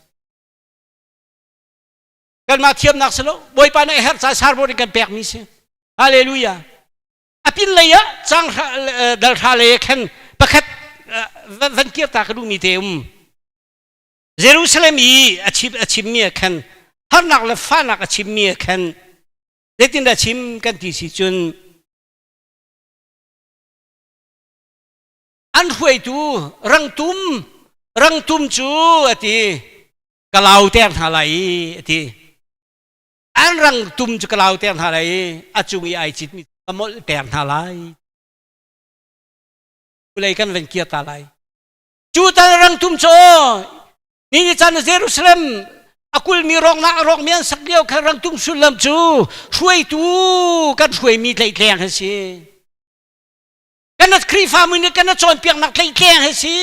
kanmah thiamnak si lo Bawipa nih a herh ca sarbon in kan pekmi si Hallelujah a pin lei ah cang dal hra lei ah khan pakhat van kir ta ka duhmi te um Jerusalem i a chim a chimmi ah khan harnak le fahnak a chimmi ah khan zeitindah chim kan ti si cun an hruaitu rangtum rangtum cu a ti ka lauter hna lai i a ti An rangtum cu ka lauter hna lai i a cung i ai citmi ka molhter hna lai. Lei kan van kir ta lai. Cu tan rangtum cu ni ni caan Jerusalem a kulmi rawknak a rawkmi an sak lio khan rangtum sullam cu hruaitu kan hruaimi tleitleng an si. Kan Khrihfamu nih kan cawnpiaknak tleitleng hi si.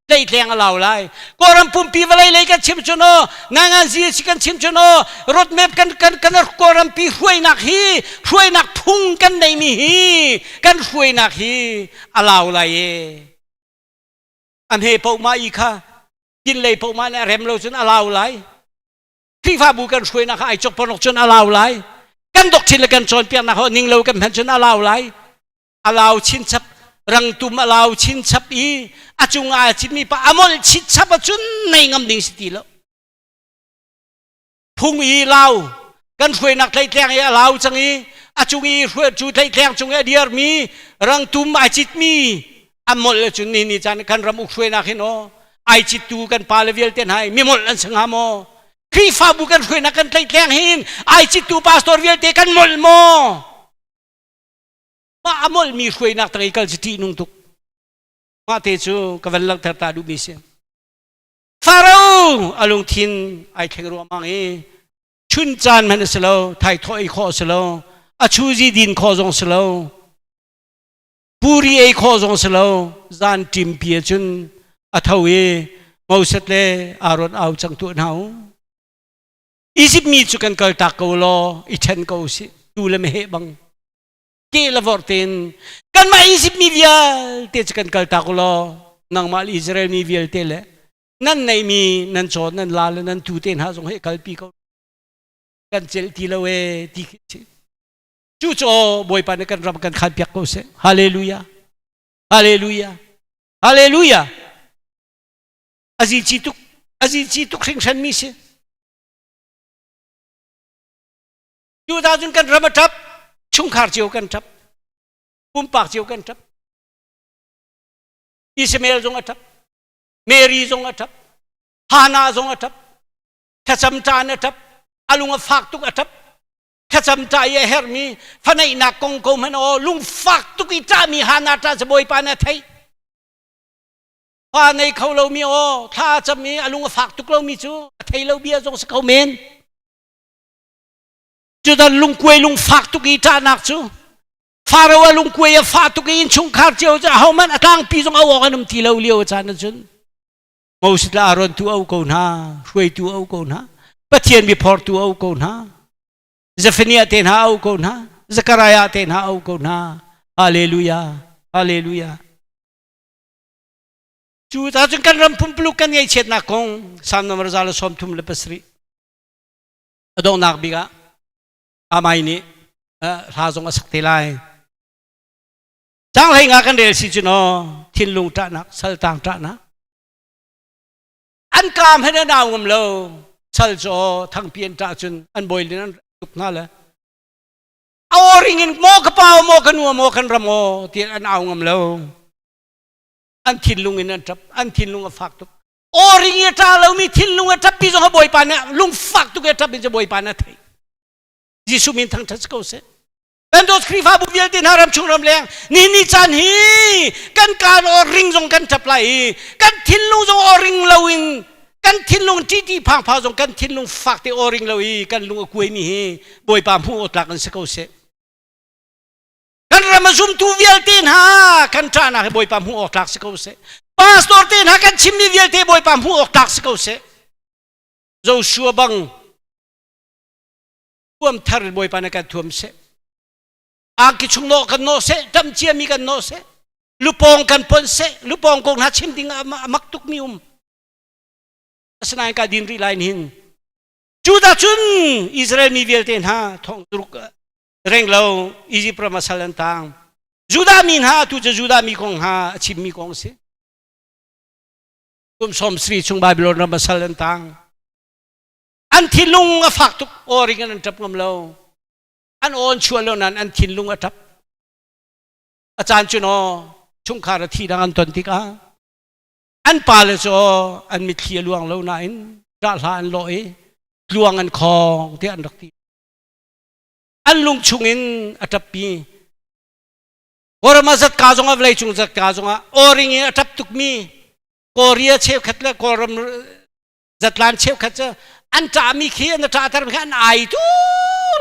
Tleitleng a lau lai. Kawlram pumpi vawlei lei kan chim cu no, ngangan zi si kan chim cu no, roadmap kan kan kan Kawlrampi hruainak hi hruainak phung kan neimi hi kan hruainak hi a lau lai e. A hme pohmah i kha tin lei pohmah nih a rem lo cun a lau lai. Khrihfabu kan hruainak kha ai chokponok cun a lau lai. Kan doctrine le kan cawnpiaknak ho ning lo kan hman cun a lau lai. A lau chinchap rangtum a lau chinchap i a cungah a citmi pa a molh chitchap ahcun nei ngam ding si ti lo phung i lau kan hruainak tleitleng i a lau cang i a cung i hruai cu tleitleng cung i a dirmi rangtum ai citmi an molh ahcun ni ni caan kan ram uk hruainak hin aw ai cittu kan pa le vialte hna i mi molh an si hnga maw Khrihfabu kan hruainak kan tleitleng hin ai cittu pastor vialte kan molh maw Mah a molhmi hruainak tang i kal cu ṭihnung tuk. Mah te cu ka van langhter ta duhmi si. Faro a lungthin ai thleng ruangmang i chun caan hmanh a si lo, thaithawh ei khawh a si lo, a chuzi din khawh zong si lo, puri ei khawh zong si lo, zan ṭimpi ahcun a tho i Moses le Aaron au cang tuah hna u. Izipt mi cu kan kal tak ko law i ṭhen ko usih, tu le meheh bang. Ke le vorh tein kanmah Izipt mi vialte cu kan kal tak u law nangmah le Israel mi vialte le nan neihmi nan caw nan la le nan tu te hna zong he kalpi ko kan celh ti lo ee ti khi si cu caw Bawipa nih kan ram kan khan piak ko seh hallelujah hallelujah hallelujah azi ci tuk azi ci tuk hringhran mi si Cu cun kan ram a ṭap, chungkhar cio kan ṭap, pumpak cio kan ṭap. Ismael zong a ṭap, Mary zong a ṭap, Hannah zong a ṭap, thlacam ṭan a ṭap, a lung a fak tuk a ṭap. Thlacam ṭah i a herhmi faneihnak kong ko hmanh aw lungfak tuk i ṭahmi Hannah ṭah cu Bawipa nih a theih. Fa nei kho lomi aw thla a cam i a lung a fak tuk lomi cu a thei lo bia zong si kho men. Cutan lungkuai lungfak tuk i ṭahnak cu Faro a lungkuai a fah tuk i innchungkhar cio cu ahohmanh a tlangpi zong au awk an um ti lo lio caan ahcun Moses le Aaron tu au ko hna, hruaitu au ko hna, Pathian biaphortu au ko hna, Zephaniah te hna au ko hna, Zechariah te hna au ko hna. Hallelujah, hallelujah. Cu ta cun kan ram pumpuluk kan ngaihchiatnak kong Salm nomor 137 a donghnak bik ah Amai nih hla zong a sak te lai. Cang hlei nga kan rel si cu no thinlung ṭahnak saltang ṭahnak an kaam hen an au ngam lo sal cu thangpi an ṭah cun an bawilin an tuk hna le aw ring in maw ka pa maw ka nu maw kan ram aw ti an au ngam lo an thinlung in an ṭap an thinlung a fak tuk aw ring i a ṭah lomi thinlung a ṭappi zong a bawipa nih lungfak tuk i a ṭap in cu bawipa nih a theih Jesuh min thangṭhat si ko seh kan dawt Khrihfabu vialte hna ram chung ram leng ni ni caan hi kan kaan aw ring zong kan ṭap lai i kan thinlung zong aw ring lo in kan thinlung ṭihṭih phangphang zong kan thinlung fak te aw ring lo i kan lung a kuaimi hi Bawipa hmuh awk tlak in si ko seh kan ram a zumtu vialte hna kan ṭahnak hi Bawipa hmuh awk tlak si ko seh pastor te hna kan chimmi vialte Bawipa hmuh awk tlak si ko seh Joshua bang thuam thar in Bawipa na kan thuam seh angki chung nawh kan nawh seh ṭam ciami kan nawh seh lupawng kan pon seh lupawng kong hna chim ding a mak tukmi um asinain ka din rih lai hin Judah cun Israel mi vialte hna thong ruk reng lo Egypt ram a sal an tang Judah mi hna tu cu Judah mi kong hna a chimmi kong si kum som sri chung Babylon ram a sal an tang an thinlung a fak tuk aw ring an ṭap ngam lo an aw an chuah lo nain an thinlung a ṭap a caan cu naw chungkhar a thi dang an ton tikah an pale cu an mitthli a luang lo nain ṭah hla an lawh i tluang an khawng tiah an rak ti an lung chungin a ṭappi Kawlram ah zatka zongah vawlei cung zatka zongah awring in a ṭap tukmi Korea cheukhat le Kawlram zatlan cheukhat cu an ṭahmi khi an ṭahter khi an ai tu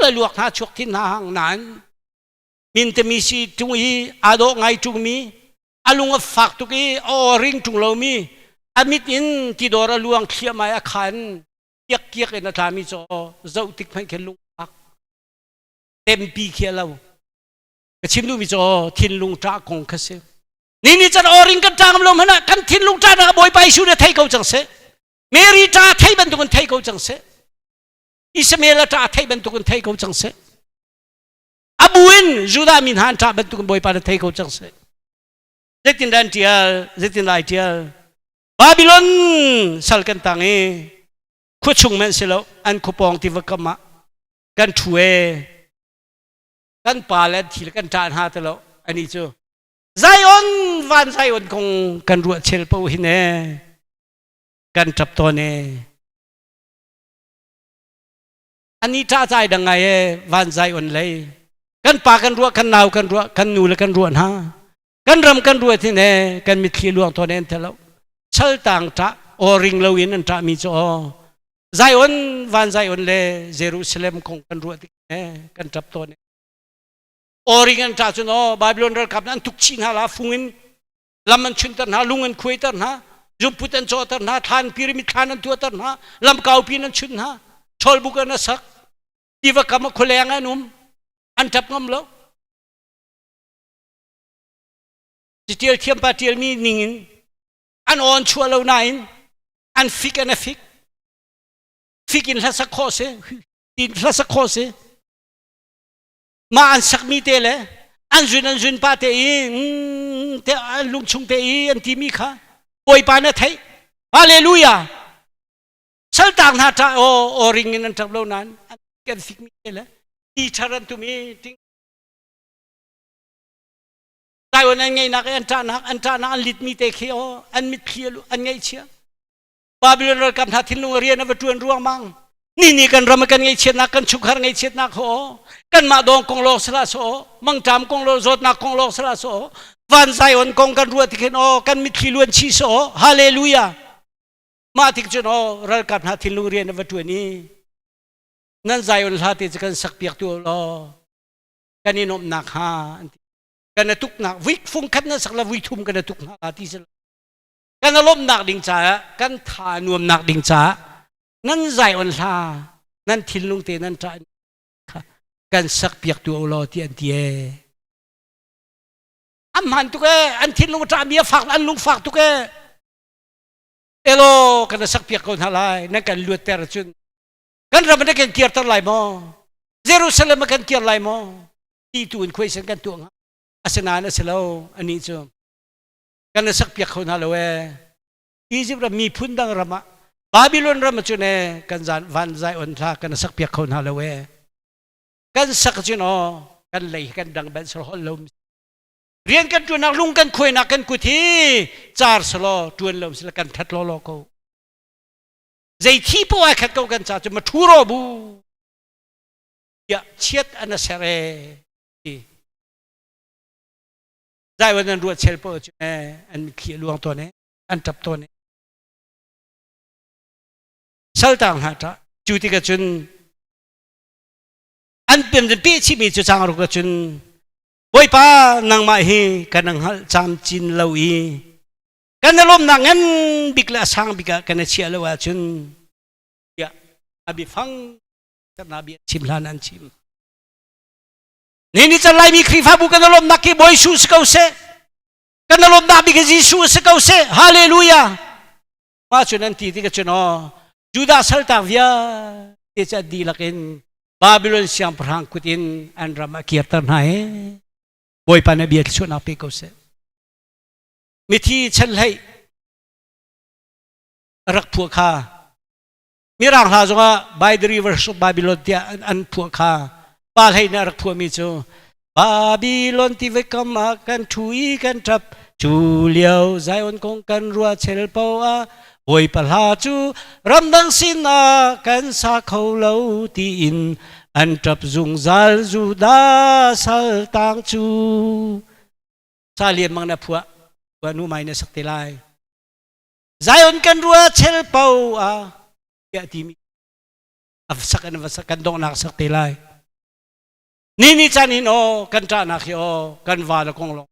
le luak hna chuak thin hna hang nain mintami si ṭung i aa dawh ngai ṭungmi a lung a fak tuk i a aw ring ṭung lomi a mit in tidor a luang thliahmah i a khan kiak kiak in a tlami cu zoh tik hmanh khin lung fak tempi khi a lo ka chim duhmi cu thinlung ṭah kong kha si ni ni can awring kan ṭang lo hmanh ah kan thinlung ṭahnak Bawipa Jesuh nih thei ko cang seh Mary ṭa thei bantukin thei ko cang seh Ismael a ṭa thei bantukin thei ko cang seh a bu in Judah mi hna an ṭah bantukin Bawipa nih thei ko cang seh zeitin dah an ṭial zeitin dah ai ṭial Babylon sal kan tang i khua chung men si lo an khuapawng tiva kam ah kan ṭhu e kan pa le an thi le kan ṭah hna ti lo ani cu Zion van Zion kong kan ruah chel po hin e kan ṭap tawn e ani ṭah cai dang ngai e van Zion lei kan pa kan ruah kan nau kan ruah kan nu le kan ruah hna kan ram kan ruat hin e kan mitthli luang tawn en thelo chaltang ṭah aw ring lo in an ṭah mi cu aw Zion van Zion le Jerusalem kong kan ruah tik e kan ṭap tawn e Oring an ṭah cun aw Babylon ralkap an tuk chih hna la fung in lam an chunter hna lung an khuaiter hna zungput an cawhter hna thlan pyramid thlan an tuahter hna lam kaupi an chunh hna cholbuk an sak tiva kam a khualeng an um an ṭap ngam lo Citial thiampa ṭialmi ning in an awn chuah lo nain an fik an a fik fik in hlasak khawh si in hlasak khawh si mah an sakmi te le an zun an zun pa te i te an lungchung te i an timi kha Bawipa na theih hallelujah saltak hna ṭah aw aw ring in an ṭap lo nain an kan fikmi te le ti ṭhar an tum i ting Taiwan an ngeihnak i an ṭahnak an ṭahnak an litmi te khi aw an mitthli an ngaihchia Babylon ralkap hna thinlung rian a va ṭuan ruangmang. Ni ni kan ram kan ngaihchiatnak kan chungkhar ngaihchiatnak ho kanmah dawng kong lawng sala so mangṭam kong lawng zawtnak kong lawng sala so van Zion kong kan ruah tikhin aw kan mitthli luan chi so hallelujah mah tik cun aw ralkap hna thinlung rian a va ṭuan i. Nan Zion hla te cu kan sak piak tu law kan i nuamhnak hnga an ti. Kan a tuknak vui fung khat na sak la vui thum kan a tuk hna ti si kan a lawmhnak ding caah kan tha nuamnak ding caah nan Zion hla nan thinlung te nan ṭah kha kan sak piak tu law ti an ti ee. An hman tuk ee an thinlung ṭah mi a fak an lung fak tuk ee. Elo kan sak piak ko hna lai nan kan luatter cun kan ram na kan kirter lai maw Jerusalem ah kan kir lai maw ti tu in khuaisan kan tuah hnga asinain a si lo anih cu kan sak piak kho hna lo ee Egypt ram miphun dang ram ah Babylon ram ah cun ee kan zan van Zion hla kan sak piak kho hna lo ee kan sak cun aw kan lei kan dang ben sal hol lo rian kan tuanak lung kan khuainak kan kut hi car selaw tuan lo sila kan that law law ko zei thi po ai khat ko kan ca cu ma thu ro bu tiah chiat an a ser e ti zai wan an ruat chel po cu e an mitthli a luang tawn e an tap tawn e saltang hna ta cu tikah cun an pem pe chimi cu chang ruk cun Bawipa nangmah hi kan hngalh camcin lo i kan i lawmnak ngan bik le a sang bik ah kan i chiah lo ahcun tiah a biafang na bia chim hlan an chim. Ni ni can Laimi Khrihfabu kan i lawmnak hi Bawi Jesuh si ko seh. Kan i lawmnak bik hi Jesuh si ko seh. Hallelujah. Mah cun an ti tikah cun aw Judah saltak vialte cu an dihlak in Babylon siangpahrang kut in an ram a kirter hna i Bawipa nih bia thluachuahnak pe ko seh. Mithi chanhlei rak phuah kha Mirang hla zongah by the rivers of Babylon tiah an phuah kha pa hlei nih a rak phuahmi cu Babylon tiva kam ah kan ṭhu i kan ṭap cu lio Zion kong kan ruah chel po ah Bawipa hla cu ramdang sinah kan sa kho lo tiin an ṭap zungzal Judah saltang cu sa lian mang na phuah phuah nu mai na sak te lai Zion kan ruah chel po ah tiah timi a sak an va sak kan donghnak sak te lai Ni ni caan hin aw kan ṭahnak hi aw kan va le kong lawng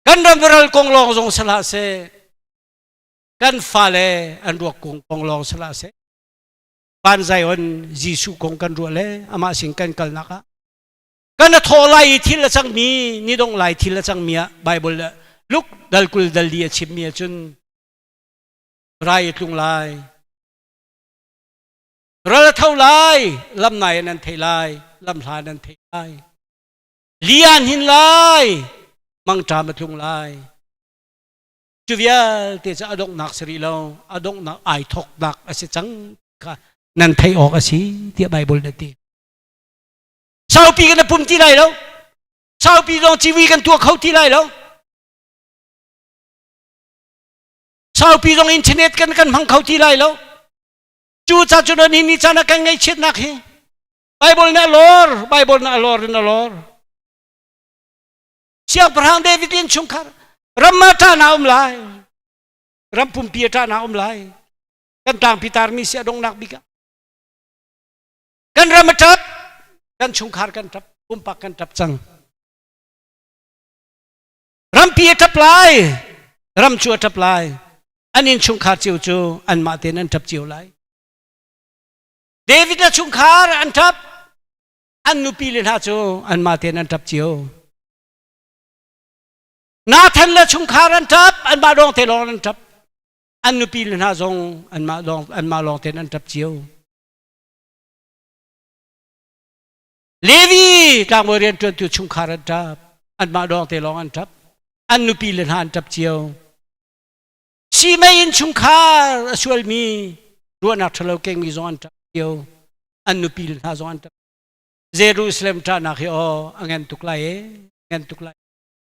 kan ram ral kong lawng zong salah seh kan fale an ruak kong kong lawng salah seh van Zion Jesuh kong kan ruah le amah sin kan kalnak ah kan a thaw lai i thil a cangmi ni dong lai thil a cangmi ah Bible le Luke dal kul dal li a chimmi ahcun rai a tlung lai Ral a tho lai, lamnai nan thei lai, lamhla nan thei lai. Li an hin lai, mangṭam a tlung lai. Cu vialte cu a donghnak si rih lo, a donghnak ai thawknak a si cang kha nan theih awk a si tiah Baibal nih a ti. Saupi kan pum ti lai lo. Saupi zong civui kan tuah kho ti lai lo. Saupi zong internet kan kan hmang kho ti lai lo. Cu ca cu ni ni caan ah kan ngaihchiatnak hi Bible nih a lor, Bible nih a lor in a lor. Siangpahrang David in chungkhar ram ah ṭahnak um lai. Ram pumpi ah ṭahnak um lai. Kan tlangpi tarmi si a donghnak bik ah. Kan ram a ṭap, kan chungkhar kan ṭap, pumpak kan ṭap cang. Rampi a ṭap lai, ram cu a ṭap lai. An innchungkhar cio cu anmah tein an ṭap cio lai. David le chungkhar an ṭap, an nupi le hna cu anmah tein an ṭap cio. Nathan le chungkhar an ṭap, anmah lawng te lawng an ṭap. An nupi le hna zong anmah lawng anmah lawng tein an ṭap cio. Levi tlangbawi rianṭuantu chungkhar an ṭap, anmah lawng te lawng an ṭap. An nupi le hna an ṭap cio. Simei innchungkhar a sualmi ruahnak ṭhalo kengmi zong an ṭap cio. An nupi le hna zong an ṭap. Jerusalem ṭahnak hi aw a ngan tuk lai e, ngan tuk lai.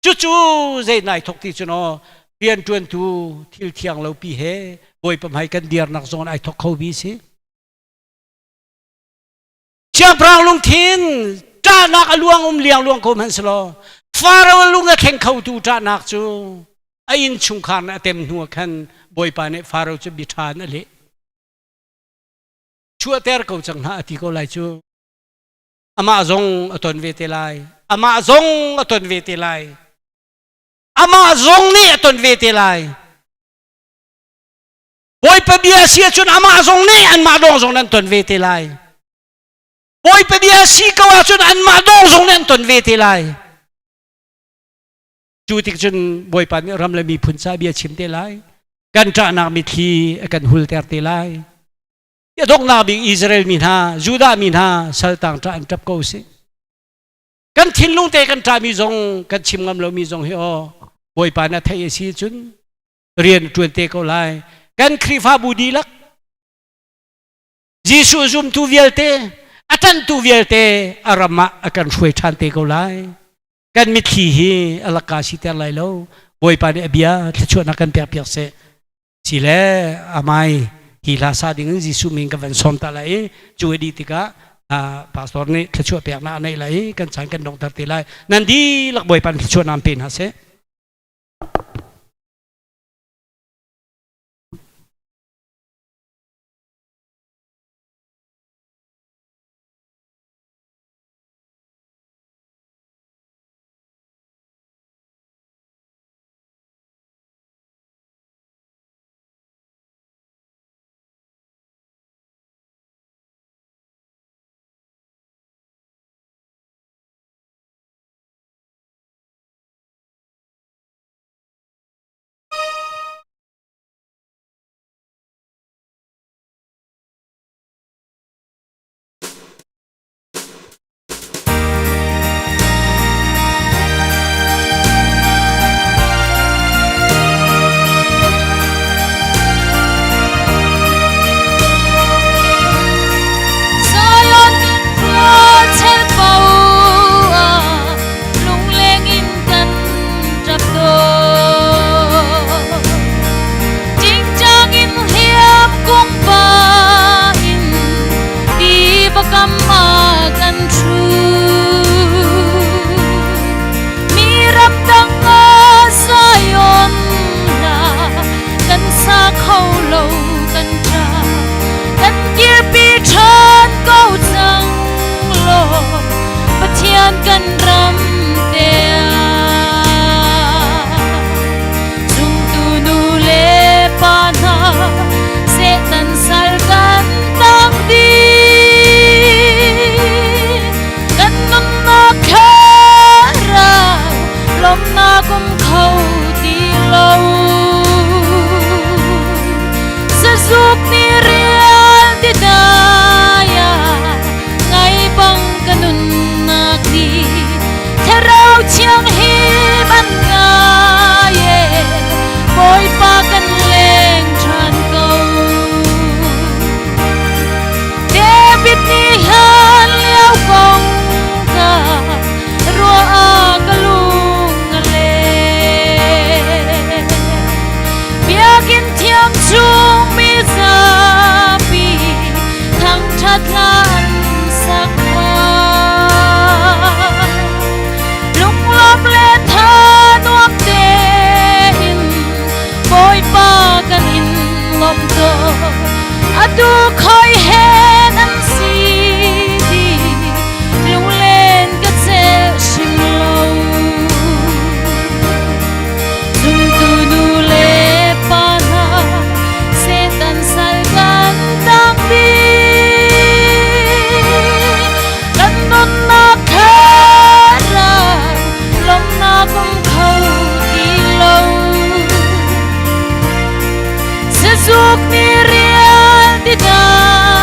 Cucu zei nai thok ti cun aw rianṭuantu thil thiang lo pi he Bawipa hmai kan dirnak zong ai thok kho bi si. Siangpahrang lungthin ṭahnak a luang um liangluang ko hmanh selaw Faro lung a thleng khotu ṭahnak cu a innchungkhar nih a tem hnu ah khan Bawipa nih Faro cu bia ṭha in a leh. Chuahter ko cang hna a ti ko lai cu. Amah zong a ton ve te lai. Amah zong a ton ve te lai. Amah zong nih a ton ve te lai. Bawipa bia si ahcun amah zong nih anmah dong zong nan ton ve te lai. Bawipa bia si ko ahcun anmah dong zong nih an ton ve te lai. Cu tik cun Bawipa nih ram le miphun ca bia chim te lai. Kan ṭahnak mitthli a kan hulter te lai. A donghnak bik Israel mi hna, Judah mi hna saltang ṭah an ṭap ko si. Kan thinlung te kan ṭahmi zong kan chim ngam lomi zong hi aw Bawipa na theih a si cun rian ṭuan te ko lai. Kan Khrihfabu dihlak Jesuh zumtu vialte a ṭanhtu vialte a ram ah a kan hruai ṭhan te ko lai. Kan mitthli hi a laka siter lai lo. Bawipa nih a bia thluachuahnak kan pek piak seh. Si le amai hi hla sa ding in Jesuh min ka van sawm ta lai i cu a dih tikah pastor nih thluachuah peknak a neih lai i kan caan kan donghter te lai. Nan dihlak Bawipa nih thluachuahnak pe hna seh. Zion kan khua chel po ah lungleng in kan ṭap tawn. Ṭingṭang in hliam kung pa in tiva kam ah kan ṭhu. Mi ram dang ah Zion hla kan sa kho lo kan ṭa. Kan kirpi ṭhan ko cang law Pathian kan ram te ah. Zumtu nu le pa hna Satan sal kan tang dih. Kan nunnak thlarau lawmhnak um kho ti lo. Sazuk nih rial ti dai ah ngai bang ka nunnak ni thlarau thianghlim an ngai e Bawipa kan leng ṭhan ko. David nih hlan lio kong kha ruah ah ka lung a leng. Biakinn thiang chung mi zapi thangṭhat hla an sak kha. Lunglawm le tha nuam tein Bawipa kan in lawmh tawn. Atu khoi he nan si ti lunglen ka celh hrim lo. Zumtu nu le pa hna Satan sal kan tang dih. Kan nunnak thlarau lawmhnak um kho ti lo. Sazuk nih rial ti dai.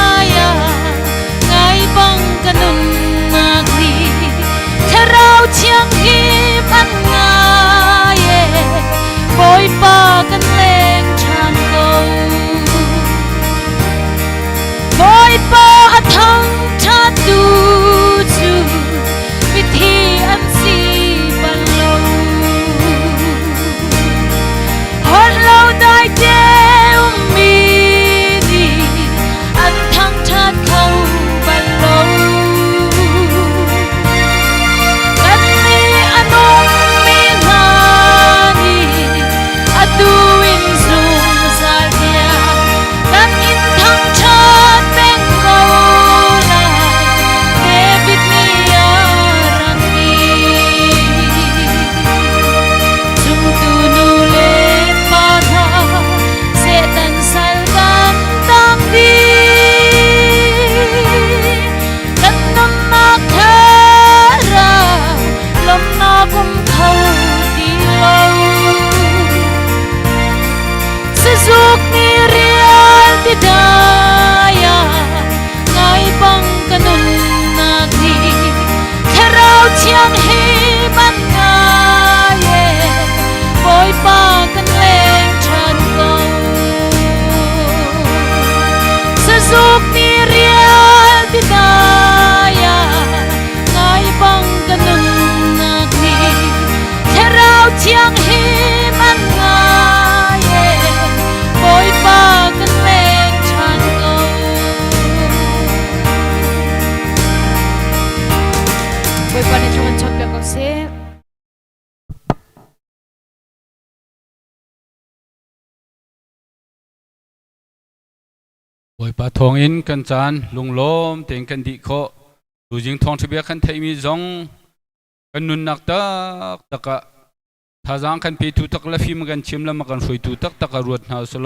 Bawipa thawngin kan caan lunglawm tein kan dih khawh. Tuzing thawngṭha bia kan theihmi zong kan nunnak taktak ah thazaang kan petu tak le fim kan chim le kan hruaitu taktak ah ruat hna usih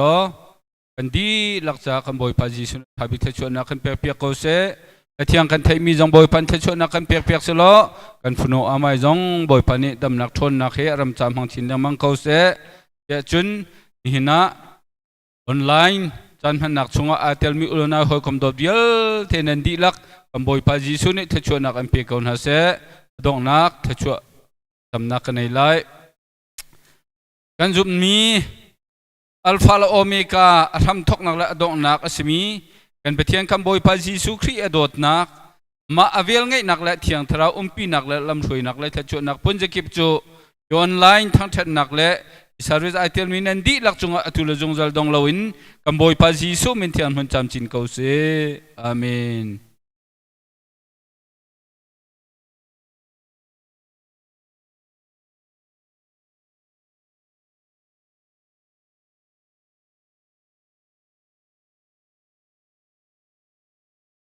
kan dihlak ca kan Bawipa Jesuh tha bik thluachuahnak kan pek piak ko seh. Pathian kan theihmi zong Bawipa thluachuahnak kan pek piak selaw kan fanu amai zong Bawipa nih damnak ṭhawnnak he ram ca hmang chin lengmang ko seh. Tiah cun nihin ah online caan hmannak chungah aa telmi ulonai hawikom dawt vialte nan dihlak kan Bawipa Jesuh nih thluachuahnak an pe ko hna seh. Donghnak thluachuah tamnak ka nei lai. Kan zumhmi Alpha le Omega a hramthawknak le a donghnak a simi kan Pathian kan Bawipa Jesuh Khrih a dawtnak mah a velngeihnak le Thiang Thlarau umpinak le lamhruainak le thluachuahnak phunzakip cu online thangṭhatnak le service ai telmi nan dihlak cungah atu le zungzal dong loin kan Bawipa Jesuh min thiang hmun camcin ko seh. Amen.